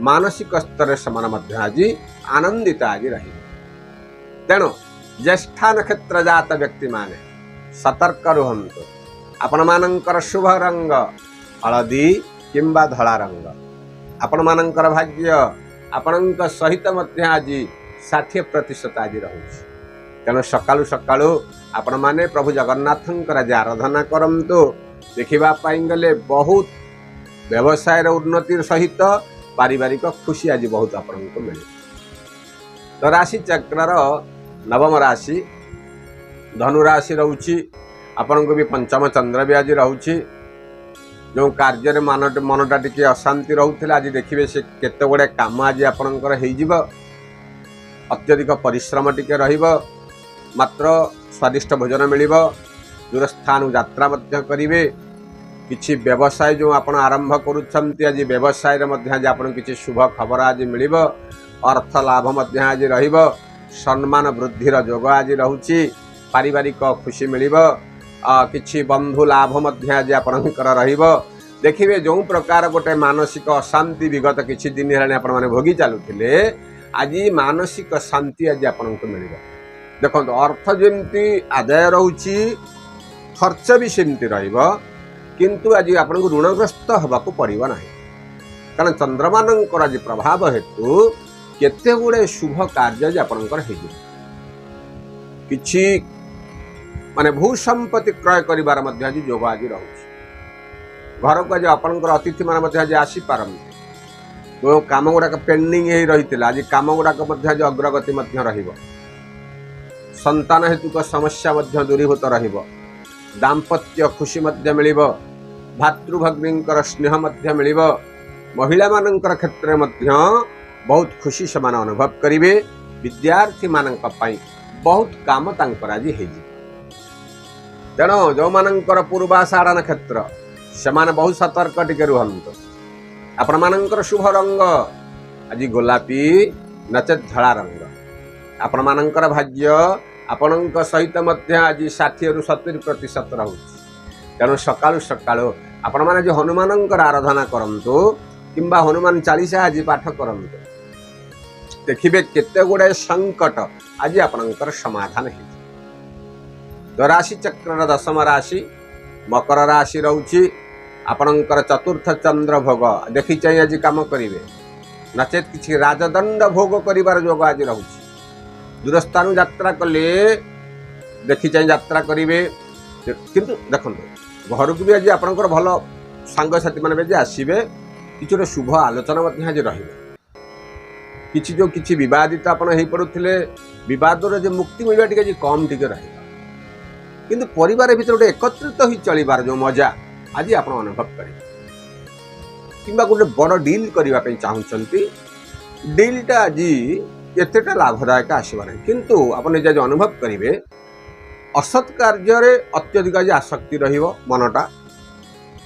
A: ମାନସିକ ସ୍ତରରେ ସେମାନେ ମଧ୍ୟ ଆଜି ଆନନ୍ଦିତ ଆଜି ରହିବେ। ତେଣୁ ଜ୍ୟେଷ୍ଠା ନକ୍ଷତ୍ର ଜାତ ବ୍ୟକ୍ତିମାନେ ସତର୍କ ରୁହନ୍ତୁ। ଆପଣମାନଙ୍କର ଶୁଭ ରଙ୍ଗ ହଳଦୀ କିମ୍ବା ଧଳା ରଙ୍ଗ। ଆପଣମାନଙ୍କର ଭାଗ୍ୟ ଆପଣଙ୍କ ସହିତ ମଧ୍ୟ ଆଜି 60% ଆଜି ରହୁଛି। ତେଣୁ ସକାଳୁ ସକାଳୁ ଆପଣମାନେ ପ୍ରଭୁ ଜଗନ୍ନାଥଙ୍କର ଆଜି ଆରାଧନା କରନ୍ତୁ। ଦେଖିବା ପାଇଁ ଗଲେ ବହୁତ ବ୍ୟବସାୟର ଉନ୍ନତି ସହିତ ପାରିବାରିକ ଖୁସି ଆଜି ବହୁତ ଆପଣଙ୍କୁ ମିଳିବ। ତ ରାଶି ଚକ୍ରର ନବମ ରାଶି ଧନୁରାଶି ରହୁଛି। ଆପଣଙ୍କୁ ବି ପଞ୍ଚମ ଚନ୍ଦ୍ର ବି ଆଜି ରହୁଛି। ଯେଉଁ କାର୍ଯ୍ୟରେ ମନଟା ଟିକେ ଅଶାନ୍ତି ରହୁଥିଲା, ଆଜି ଦେଖିବେ ସେ କେତେ ଗୁଡ଼ିଏ କାମ ଆଜି ଆପଣଙ୍କର ହେଇଯିବ। ଅତ୍ୟଧିକ ପରିଶ୍ରମ ଟିକେ ରହିବ, ମାତ୍ର ସ୍ୱାଦିଷ୍ଟ ଭୋଜନ ମିଳିବ। ଦୂରସ୍ଥାନକୁ ଯାତ୍ରା ମଧ୍ୟ କରିବେ। କିଛି ବ୍ୟବସାୟ ଯେଉଁ ଆପଣ ଆରମ୍ଭ କରୁଛନ୍ତି, ଆଜି ବ୍ୟବସାୟରେ ମଧ୍ୟ ଆଜି ଆପଣଙ୍କୁ କିଛି ଶୁଭ ଖବର ଆଜି ମିଳିବ। ଅର୍ଥ ଲାଭ ମଧ୍ୟ ଆଜି ରହିବ। ସମ୍ମାନ ବୃଦ୍ଧିର ଯୋଗ ଆଜି ରହୁଛି। ପାରିବାରିକ ଖୁସି ମିଳିବ। କିଛି ବନ୍ଧୁ ଲାଭ ମଧ୍ୟ ଆଜି ଆପଣଙ୍କର ରହିବ। ଦେଖିବେ, ଯେଉଁ ପ୍ରକାର ଗୋଟେ ମାନସିକ ଅଶାନ୍ତି ବିଗତ କିଛି ଦିନ ହେଲାଣି ଆପଣମାନେ ଭୋଗି ଚାଲୁଥିଲେ, ଆଜି ମାନସିକ ଶାନ୍ତି ଆଜି ଆପଣଙ୍କୁ ମିଳିବ। ଦେଖନ୍ତୁ, ଅର୍ଥ ଯେମିତି ଆଦାୟ ରହୁଛି, ଖର୍ଚ୍ଚ ବି ସେମିତି ରହିବ, କିନ୍ତୁ ଆଜି ଆପଣଙ୍କୁ ଋଣଗ୍ରସ୍ତ ହେବାକୁ ପଡ଼ିବ ନାହିଁ। କାରଣ ଚନ୍ଦ୍ରମାନଙ୍କର ଆଜି ପ୍ରଭାବ ହେତୁ କେତେ ଗୁଡ଼ିଏ ଶୁଭ କାର୍ଯ୍ୟ ଆଜି ଆପଣଙ୍କର ହେଇଯିବ। କିଛି ମାନେ ଭୂ ସମ୍ପତ୍ତି କ୍ରୟ କରିବାର ମଧ୍ୟ ଆଜି ଯୋଗ ଆଜି ରହୁଛି। ଘରକୁ ଆଜି ଆପଣଙ୍କର ଅତିଥିମାନେ ମଧ୍ୟ ଆଜି ଆସିପାରନ୍ତି। ଯେଉଁ କାମ ଗୁଡ଼ାକ ପେଣ୍ଡିଂ ହେଇ ରହିଥିଲା, ଆଜି କାମ ଗୁଡ଼ାକ ମଧ୍ୟ ଆଜି ଅଗ୍ରଗତି ମଧ୍ୟ ରହିବ। ସନ୍ତାନ ହେତୁକ ସମସ୍ୟା ମଧ୍ୟ ଦୂରୀଭୂତ ରହିବ। ଦାମ୍ପତ୍ୟ ଖୁସି ମଧ୍ୟ ମିଳିବ। ଭାତୃଭଗ୍ନୀଙ୍କର ସ୍ନେହ ମଧ୍ୟ ମିଳିବ। ମହିଳାମାନଙ୍କର କ୍ଷେତ୍ରରେ ମଧ୍ୟ ବହୁତ ଖୁସି ସେମାନେ ଅନୁଭବ କରିବେ। ବିଦ୍ୟାର୍ଥୀମାନଙ୍କ ପାଇଁ ବହୁତ କାମ ତାଙ୍କର ଆଜି ହେଇଯିବ। ତେଣୁ ଯେଉଁମାନଙ୍କର ପୂର୍ବାଷାଢ଼ ନକ୍ଷତ୍ର, ସେମାନେ ବହୁତ ସତର୍କ ଟିକେ ରୁହନ୍ତୁ। ଆପଣମାନଙ୍କର ଶୁଭ ରଙ୍ଗ ଆଜି ଗୋଲାପୀ ନଚେତ୍ ଧଳା ରଙ୍ଗ। ଆପଣମାନଙ୍କର ଭାଗ୍ୟ ଆପଣଙ୍କ ସହିତ ମଧ୍ୟ ଆଜି 60ରୁ 70% ରହୁଛି। ତେଣୁ ସକାଳୁ ସକାଳୁ ଆପଣମାନେ ଆଜି ହନୁମାନଙ୍କର ଆରାଧନା କରନ୍ତୁ କିମ୍ବା ହନୁମାନ ଚାଳିଶା ଆଜି ପାଠ କରନ୍ତୁ। ଦେଖିବେ, କେତେ ଗୁଡ଼ାଏ ସଙ୍କଟ ଆଜି ଆପଣଙ୍କର ସମାଧାନ ହେଇଯିବ। ତ ରାଶି ଚକ୍ରର ଦଶମ ରାଶି ମକର ରାଶି ରହୁଛି। ଆପଣଙ୍କର ଚତୁର୍ଥ ଚନ୍ଦ୍ର ଭୋଗ, ଦେଖି ଚାହିଁ ଆଜି କାମ କରିବେ, ନଚେତ୍ କିଛି ରାଜଦଣ୍ଡ ଭୋଗ କରିବାର ଯୋଗ ଆଜି ରହୁଛି। ଦୂରସ୍ଥାନକୁ ଯାତ୍ରା କଲେ ଦେଖି ଚାହିଁ ଯାତ୍ରା କରିବେ। କିନ୍ତୁ ଦେଖନ୍ତୁ, ଘରକୁ ବି ଆଜି ଆପଣଙ୍କର ଭଲ ସାଙ୍ଗସାଥିମାନେ ବି ଆଜି ଆସିବେ। କିଛି ଗୋଟେ ଶୁଭ ଆଲୋଚନା ମଧ୍ୟ ଆଜି ରହିବ। କିଛି ଯେଉଁ କିଛି ବିବାଦିତ ଆପଣ ହେଇପଡ଼ୁଥିଲେ, ବିବାଦର ଯେ ମୁକ୍ତି ମିଳିବା ଟିକେ ଆଜି କମ୍ ଟିକେ ରହିବ। କିନ୍ତୁ ପରିବାର ଭିତରେ ଗୋଟେ ଏକତ୍ରିତ ହୋଇ ଚଳିବାର ଯେଉଁ ମଜା ଆଜି ଆପଣ ଅନୁଭବ କରିବେ। କିମ୍ବା ଗୋଟେ ବଡ଼ ଡିଲ୍ କରିବା ପାଇଁ ଚାହୁଁଛନ୍ତି, ଡିଲ୍ଟା ଆଜି ଏତେଟା ଲାଭଦାୟକ ଆସିବ ନାହିଁ, କିନ୍ତୁ ଆପଣ ନିଜେ ଆଜି ଅନୁଭବ କରିବେ। ଅସତ୍ କାର୍ଯ୍ୟରେ ଅତ୍ୟଧିକ ଆଜି ଆସକ୍ତି ରହିବ ମନଟା,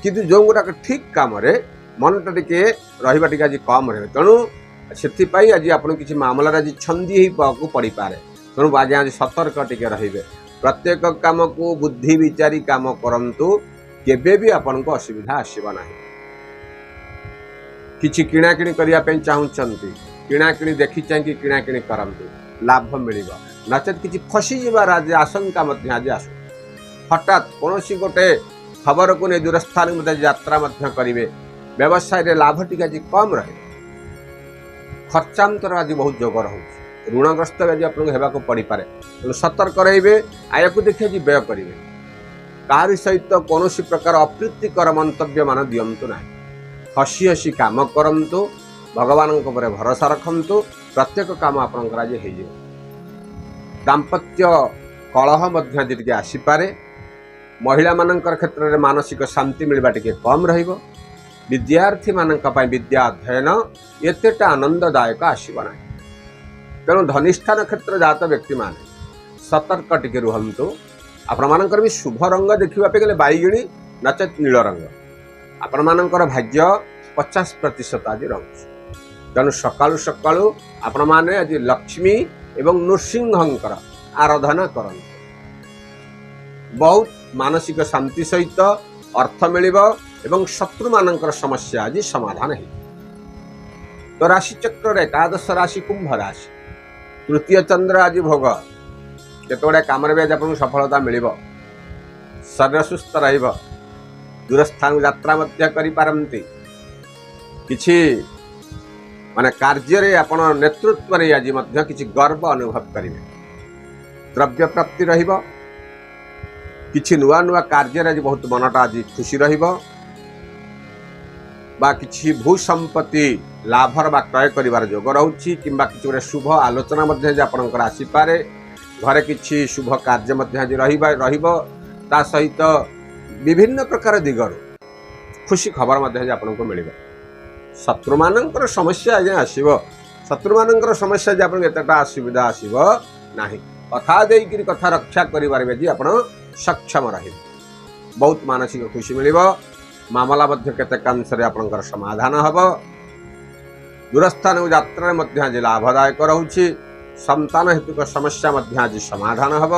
A: କିନ୍ତୁ ଯେଉଁ ଗୁଡ଼ାକ ଠିକ୍ କାମରେ ମନଟା ଟିକେ ରହିବା ଟିକେ ଆଜି କମ୍ ରହିବ। ତେଣୁ ସେଥିପାଇଁ ଆଜି ଆପଣଙ୍କୁ କିଛି ମାମଲାରେ ଆଜି ଛନ୍ଦି ହେଇବାକୁ ପଡ଼ିପାରେ। ତେଣୁ ଆଜ୍ଞା, ଆଜି ସତର୍କ ଟିକେ ରହିବେ। ପ୍ରତ୍ୟେକ କାମକୁ ବୁଦ୍ଧି ବିଚାରି କାମ କରନ୍ତୁ, କେବେ ବି ଆପଣଙ୍କୁ ଅସୁବିଧା ଆସିବ ନାହିଁ। କିଛି କିଣାକିଣି କରିବା ପାଇଁ ଚାହୁଁଛନ୍ତି, କିଣାକିଣି ଦେଖି ଚାହିଁକି କିଣାକିଣି କରନ୍ତୁ, ଲାଭ ମିଳିବ। ନଚେତ୍ କିଛି ଫସିଯିବାର ଆଜି ଆଶଙ୍କା ମଧ୍ୟ ଆଜି ଆସୁ। ହଠାତ୍ କୌଣସି ଗୋଟେ ଖବରକୁ ନେଇ ଦୂରସ୍ଥାନକୁ ମଧ୍ୟ ଯାତ୍ରା ମଧ୍ୟ କରିବେ। ବ୍ୟବସାୟରେ ଲାଭ ଟିକେ ଆଜି କମ୍ ରହିବ। ଖର୍ଚ୍ଚାନ୍ତର ଆଜି ବହୁତ ଯୋଗ ରହୁଛି। ଋଣଗ୍ରସ୍ତ ବି ଆଜି ଆପଣଙ୍କୁ ହେବାକୁ ପଡ଼ିପାରେ। ତେଣୁ ସତର୍କ ରହିବେ। ଆୟକୁ ଦେଖି ଆଜି ବ୍ୟୟ କରିବେ। କାହାରି ସହିତ କୌଣସି ପ୍ରକାର ଅପ୍ରୀତିକର ମନ୍ତବ୍ୟ ମାନ ଦିଅନ୍ତୁ ନାହିଁ। ହସି ହସି କାମ କରନ୍ତୁ। ଭଗବାନଙ୍କ ଉପରେ ଭରସା ରଖନ୍ତୁ, ପ୍ରତ୍ୟେକ କାମ ଆପଣଙ୍କର ଆଜି ହେଇଯିବ। ଦାମ୍ପତ୍ୟ କଳହ ମଧ୍ୟ ଆଜି ଟିକେ ଆସିପାରେ। ମହିଳାମାନଙ୍କର କ୍ଷେତ୍ରରେ ମାନସିକ ଶାନ୍ତି ମିଳିବା ଟିକେ କମ୍ ରହିବ। ବିଦ୍ୟାର୍ଥୀମାନଙ୍କ ପାଇଁ ବିଦ୍ୟା ଅଧ୍ୟୟନ ଏତେଟା ଆନନ୍ଦଦାୟକ ଆସିବ ନାହିଁ। ତେଣୁ ଧନିଷ୍ଠା ନକ୍ଷତ୍ର ଜାତ ବ୍ୟକ୍ତିମାନେ ସତର୍କ ଟିକେ ରୁହନ୍ତୁ। ଆପଣମାନଙ୍କର ବି ଶୁଭ ରଙ୍ଗ ଦେଖିବା ପାଇଁ ଗଲେ ବାଇଗିଣୀ ନଚେତ୍ ନୀଳ ରଙ୍ଗ। ଆପଣମାନଙ୍କର ଭାଗ୍ୟ 50% ଆଜି ରହୁଛି। ତେଣୁ ସକାଳୁ ସକାଳୁ ଆପଣମାନେ ଆଜି ଲକ୍ଷ୍ମୀ ଏବଂ ନୃସିଂହଙ୍କର ଆରାଧନା କରନ୍ତୁ। ବହୁତ ମାନସିକ ଶାନ୍ତି ସହିତ ଅର୍ଥ ମିଳିବ ଏବଂ ଶତ୍ରୁମାନଙ୍କର ସମସ୍ୟା ଆଜି ସମାଧାନ ହେଇଯିବ। ତ ରାଶିଚକ୍ରର ଏକାଦଶ ରାଶି କୁମ୍ଭ ରାଶି, ତୃତୀୟ ଚନ୍ଦ୍ର ଆଜି ଭୋଗ। କେତେ ଗୁଡ଼ିଏ କାମରେ ବି ଆଜି ଆପଣଙ୍କୁ ସଫଳତା ମିଳିବ। ଶରୀର ସୁସ୍ଥ ରହିବ। ଦୂରସ୍ଥାନକୁ ଯାତ୍ରା ମଧ୍ୟ କରିପାରନ୍ତି। କିଛି ମାନେ କାର୍ଯ୍ୟରେ ଆପଣ ନେତୃତ୍ୱ ନେଇ ଆଜି ମଧ୍ୟ କିଛି ଗର୍ବ ଅନୁଭବ କରିବେ। ଦ୍ରବ୍ୟ ପ୍ରାପ୍ତି ରହିବ। କିଛି ନୂଆ ନୂଆ କାର୍ଯ୍ୟରେ ଆଜି ବହୁତ ମନଟା ଆଜି ଖୁସି ରହିବ ବା କିଛି ଭୂ ସମ୍ପତ୍ତି ଲାଭର ବା କ୍ରୟ କରିବାର ଯୋଗ ରହୁଛି, କିମ୍ବା କିଛି ଗୋଟେ ଶୁଭ ଆଲୋଚନା ମଧ୍ୟ ଆଜି ଆପଣଙ୍କର ଆସିପାରେ। ଘରେ କିଛି ଶୁଭ କାର୍ଯ୍ୟ ମଧ୍ୟ ଆଜି ରହିବ। ତା ସହିତ ବିଭିନ୍ନ ପ୍ରକାର ଦିଗରୁ ଖୁସି ଖବର ମଧ୍ୟ ଆଜି ଆପଣଙ୍କୁ ମିଳିବ। ଶତ୍ରୁମାନଙ୍କର ସମସ୍ୟା ଆଜ୍ଞା ଆସିବ। ଶତ୍ରୁମାନଙ୍କର ସମସ୍ୟା ଆଜି ଆପଣଙ୍କୁ ଏତେଟା ଅସୁବିଧା ଆସିବ ନାହିଁ। କଥା ଦେଇକିରି କଥା ରକ୍ଷା କରିପାରିବେ, ଆଜି ଆପଣ ସକ୍ଷମ ରହିବେ। ବହୁତ ମାନସିକ ଖୁସି ମିଳିବ। ମାମଲା ମଧ୍ୟ କେତେକାଂଶରେ ଆପଣଙ୍କର ସମାଧାନ ହେବ। ଦୂରସ୍ଥାନକୁ ଯାତ୍ରାରେ ମଧ୍ୟ ଆଜି ଲାଭଦାୟକ ରହୁଛି। ସନ୍ତାନ ହେତୁକ ସମସ୍ୟା ମଧ୍ୟ ଆଜି ସମାଧାନ ହେବ।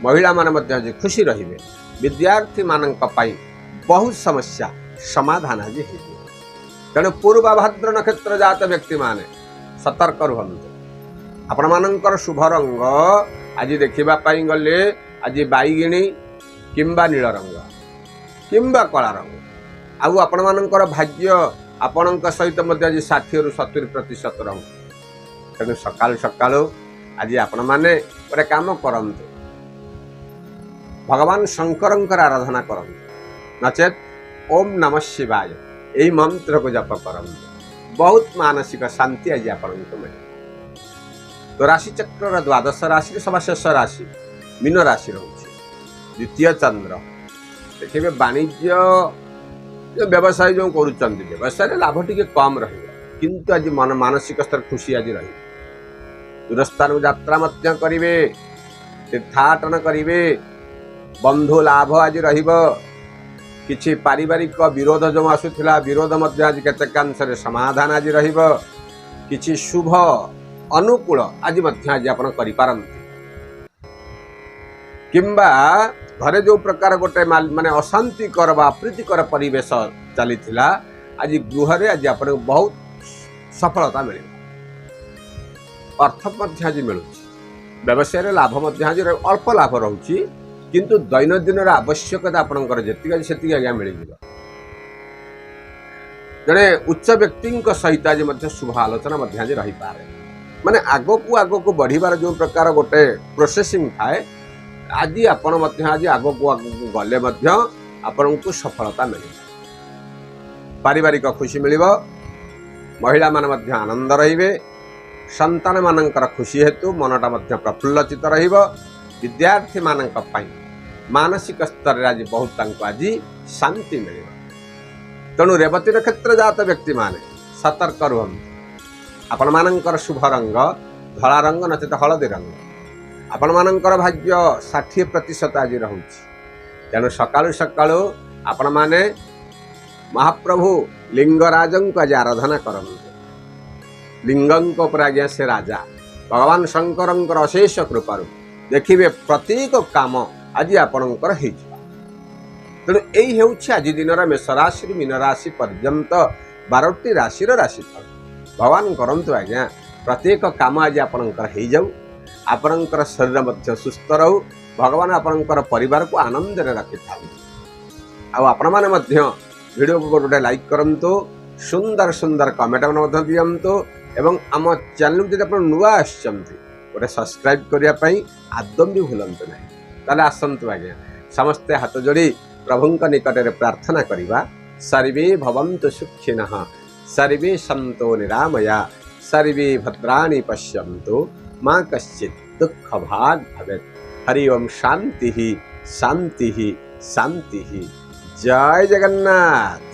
A: ମହିଳାମାନେ ମଧ୍ୟ ଆଜି ଖୁସି ରହିବେ। ବିଦ୍ୟାର୍ଥୀମାନଙ୍କ ପାଇଁ ବହୁତ ସମସ୍ୟା ସମାଧାନ ଆଜି ହେଇଯିବ। ତେଣୁ ପୂର୍ବାଭାଦ୍ର ନକ୍ଷତ୍ର ଜାତ ବ୍ୟକ୍ତିମାନେ ସତର୍କ ରୁହନ୍ତୁ। ଆପଣମାନଙ୍କର ଶୁଭ ରଙ୍ଗ ଆଜି ଦେଖିବା ପାଇଁ ଗଲେ ଆଜି ବାଇଗିଣୀ କିମ୍ବା ନୀଳ ରଙ୍ଗ କିମ୍ବା କଳା ରଙ୍ଗ। ଆଉ ଆପଣମାନଙ୍କର ଭାଗ୍ୟ ଆପଣଙ୍କ ସହିତ ମଧ୍ୟ ଆଜି 60ରୁ 70% ରହୁଛି। ତେଣୁ ସକାଳୁ ସକାଳୁ ଆଜି ଆପଣମାନେ ଗୋଟେ କାମ କରନ୍ତୁ, ଭଗବାନ ଶଙ୍କରଙ୍କର ଆରାଧନା କରନ୍ତୁ, ନଚେତ୍ ଓମ୍ ନମଃ ଶିବାୟ ଏଇ ମନ୍ତ୍ରକୁ ଜପ କରନ୍ତୁ। ବହୁତ ମାନସିକ ଶାନ୍ତି ଆଜି ଆପଣଙ୍କୁ ମିଳିବ। ତ ରାଶିଚକ୍ରର ଦ୍ୱାଦଶ ରାଶିରେ ସବା ଶେଷ ରାଶି ମୀନ ରାଶି ରହୁଛି। ଦ୍ୱିତୀୟ ଚନ୍ଦ୍ର ଦେଖିବେ, ବାଣିଜ୍ୟ ବ୍ୟବସାୟ ଯେଉଁ କରୁଛନ୍ତି, ବ୍ୟବସାୟରେ ଲାଭ ଟିକେ କମ୍ ରହିବ, କିନ୍ତୁ ଆଜି ମନ ମାନସିକ ସ୍ତର ଖୁସି ଆଜି ରହିବ। ଦୂରସ୍ଥାନକୁ ଯାତ୍ରା ମଧ୍ୟ କରିବେ, ତୀର୍ଥାଟନ କରିବେ, ବନ୍ଧୁ ଲାଭ ଆଜି ରହିବ। କିଛି ପାରିବାରିକ ବିରୋଧ ଯେଉଁ ଆସୁଥିଲା, ବିରୋଧ ମଧ୍ୟ ଆଜି କେତେକାଂଶରେ ସମାଧାନ ଆଜି ରହିବ। କିଛି ଶୁଭ ଅନୁକୂଳ ଆଜି ମଧ୍ୟ ଆଜି ଆପଣ କରିପାରନ୍ତି, କିମ୍ବା ଘରେ ଯେଉଁ ପ୍ରକାର ଗୋଟେ ମାନେ ଅଶାନ୍ତିକର ବା ଅପ୍ରୀତିକର ପରିବେଶ ଚାଲିଥିଲା, ଆଜି ଗୃହରେ ଆଜି ଆପଣଙ୍କୁ ବହୁତ ସଫଳତା ମିଳିବ। ଅର୍ଥ ମଧ୍ୟ ଆଜି ମିଳୁଛି। ବ୍ୟବସାୟରେ ଲାଭ ମଧ୍ୟ ଆଜି ଅଳ୍ପ ଲାଭ ରହୁଛି, କିନ୍ତୁ ଦୈନନ୍ଦିନର ଆବଶ୍ୟକତା ଆପଣଙ୍କର ଯେତିକି ଆଜି ସେତିକି ଆଜ୍ଞା ମିଳିଯିବ। ଜଣେ ଉଚ୍ଚ ବ୍ୟକ୍ତିଙ୍କ ସହିତ ଆଜି ମଧ୍ୟ ଶୁଭ ଆଲୋଚନା ମଧ୍ୟ ଆଜି ରହିପାରେ। ମାନେ ଆଗକୁ ଆଗକୁ ବଢ଼ିବାର ଯେଉଁ ପ୍ରକାର ଗୋଟେ ପ୍ରୋସେସିଂ ଥାଏ, ଆଜି ଆପଣ ମଧ୍ୟ ଆଜି ଆଗକୁ ଆଗକୁ ଗଲେ ମଧ୍ୟ ଆପଣଙ୍କୁ ସଫଳତା ମିଳିବ। ପାରିବାରିକ ଖୁସି ମିଳିବ। ମହିଳାମାନେ ମଧ୍ୟ ଆନନ୍ଦ ରହିବେ। ସନ୍ତାନମାନଙ୍କର ଖୁସି ହେତୁ ମନଟା ମଧ୍ୟ ପ୍ରଫୁଲ୍ଲଚିତ ରହିବ। ବିଦ୍ୟାର୍ଥୀମାନଙ୍କ ପାଇଁ ମାନସିକ ସ୍ତରରେ ଆଜି ବହୁତ ତାଙ୍କୁ ଆଜି ଶାନ୍ତି ମିଳିବ। ତେଣୁ ରେବତୀ ନକ୍ଷତ୍ର ଜାତ ବ୍ୟକ୍ତିମାନେ ସତର୍କ ରୁହନ୍ତୁ। ଆପଣମାନଙ୍କର ଶୁଭ ରଙ୍ଗ ଧଳା ରଙ୍ଗ ନଚେତ ହଳଦୀ ରଙ୍ଗ। ଆପଣମାନଙ୍କର ଭାଗ୍ୟ 60% ଆଜି ରହୁଛି। ତେଣୁ ସକାଳୁ ସକାଳୁ ଆପଣମାନେ ମହାପ୍ରଭୁ ଲିଙ୍ଗରାଜଙ୍କୁ ଆଜି ଆରାଧନା କରନ୍ତୁ। ଲିଙ୍ଗଙ୍କ ଉପରେ ଆଜ୍ଞା ସେ ରାଜା। ଭଗବାନ ଶଙ୍କରଙ୍କର ଅଶେଷ କୃପାରୁ ଦେଖିବେ ପ୍ରତ୍ୟେକ କାମ ଆଜି ଆପଣଙ୍କର ହେଇଯିବ। ତେଣୁ ଏଇ ହେଉଛି ଆଜି ଦିନର ମେଷ ରାଶିରୁ ମୀନ ରାଶି ପର୍ଯ୍ୟନ୍ତ 12ଟି ରାଶିର ରାଶିଫଳ। ଭଗବାନ କରନ୍ତୁ ଆଜ୍ଞା ପ୍ରତ୍ୟେକ କାମ ଆଜି ଆପଣଙ୍କର ହେଇଯାଉ, ଆପଣଙ୍କର ଶରୀର ମଧ୍ୟ ସୁସ୍ଥ ରହୁ, ଭଗବାନ ଆପଣଙ୍କର ପରିବାରକୁ ଆନନ୍ଦରେ ରଖିଥାନ୍ତୁ। ଆଉ ଆପଣମାନେ ମଧ୍ୟ ଭିଡ଼ିଓକୁ ଗୋଟେ ଗୋଟେ ଲାଇକ୍ କରନ୍ତୁ, ସୁନ୍ଦର ସୁନ୍ଦର କମେଣ୍ଟ ମଧ୍ୟ ଦିଅନ୍ତୁ, ଏବଂ ଆମ ଚ୍ୟାନେଲକୁ ଯଦି ଆପଣ ନୂଆ ଆସିଛନ୍ତି ଗୋଟେ ସବସ୍କ୍ରାଇବ୍ କରିବା ପାଇଁ ଆଦୌ ବି ଭୁଲନ୍ତୁ ନାହିଁ। ତାହେଲେ ଆସନ୍ତୁ ଆଜ୍ଞା ସମସ୍ତେ ହାତ ଯୋଡ଼ି ପ୍ରଭୁଙ୍କ ନିକଟରେ ପ୍ରାର୍ଥନା କରିବା। ସର୍ବେ ଭବନ୍ତୁ ସୁଖିନଃ, ସର୍ବେ ସନ୍ତୁ ନିରାମୟା, ସର୍ବେ ଭଦ୍ରାଣୀ ପଶ୍ୟନ୍ତୁ, ମା କଶ୍ଚିତ୍ ଦୁଃଖ ଭାଗ ଭବେତ୍। ହରି ଓମ୍ ଶାନ୍ତି ଶାନ୍ତି ଶାନ୍ତି। ଜୟ ଜଗନ୍ନାଥ।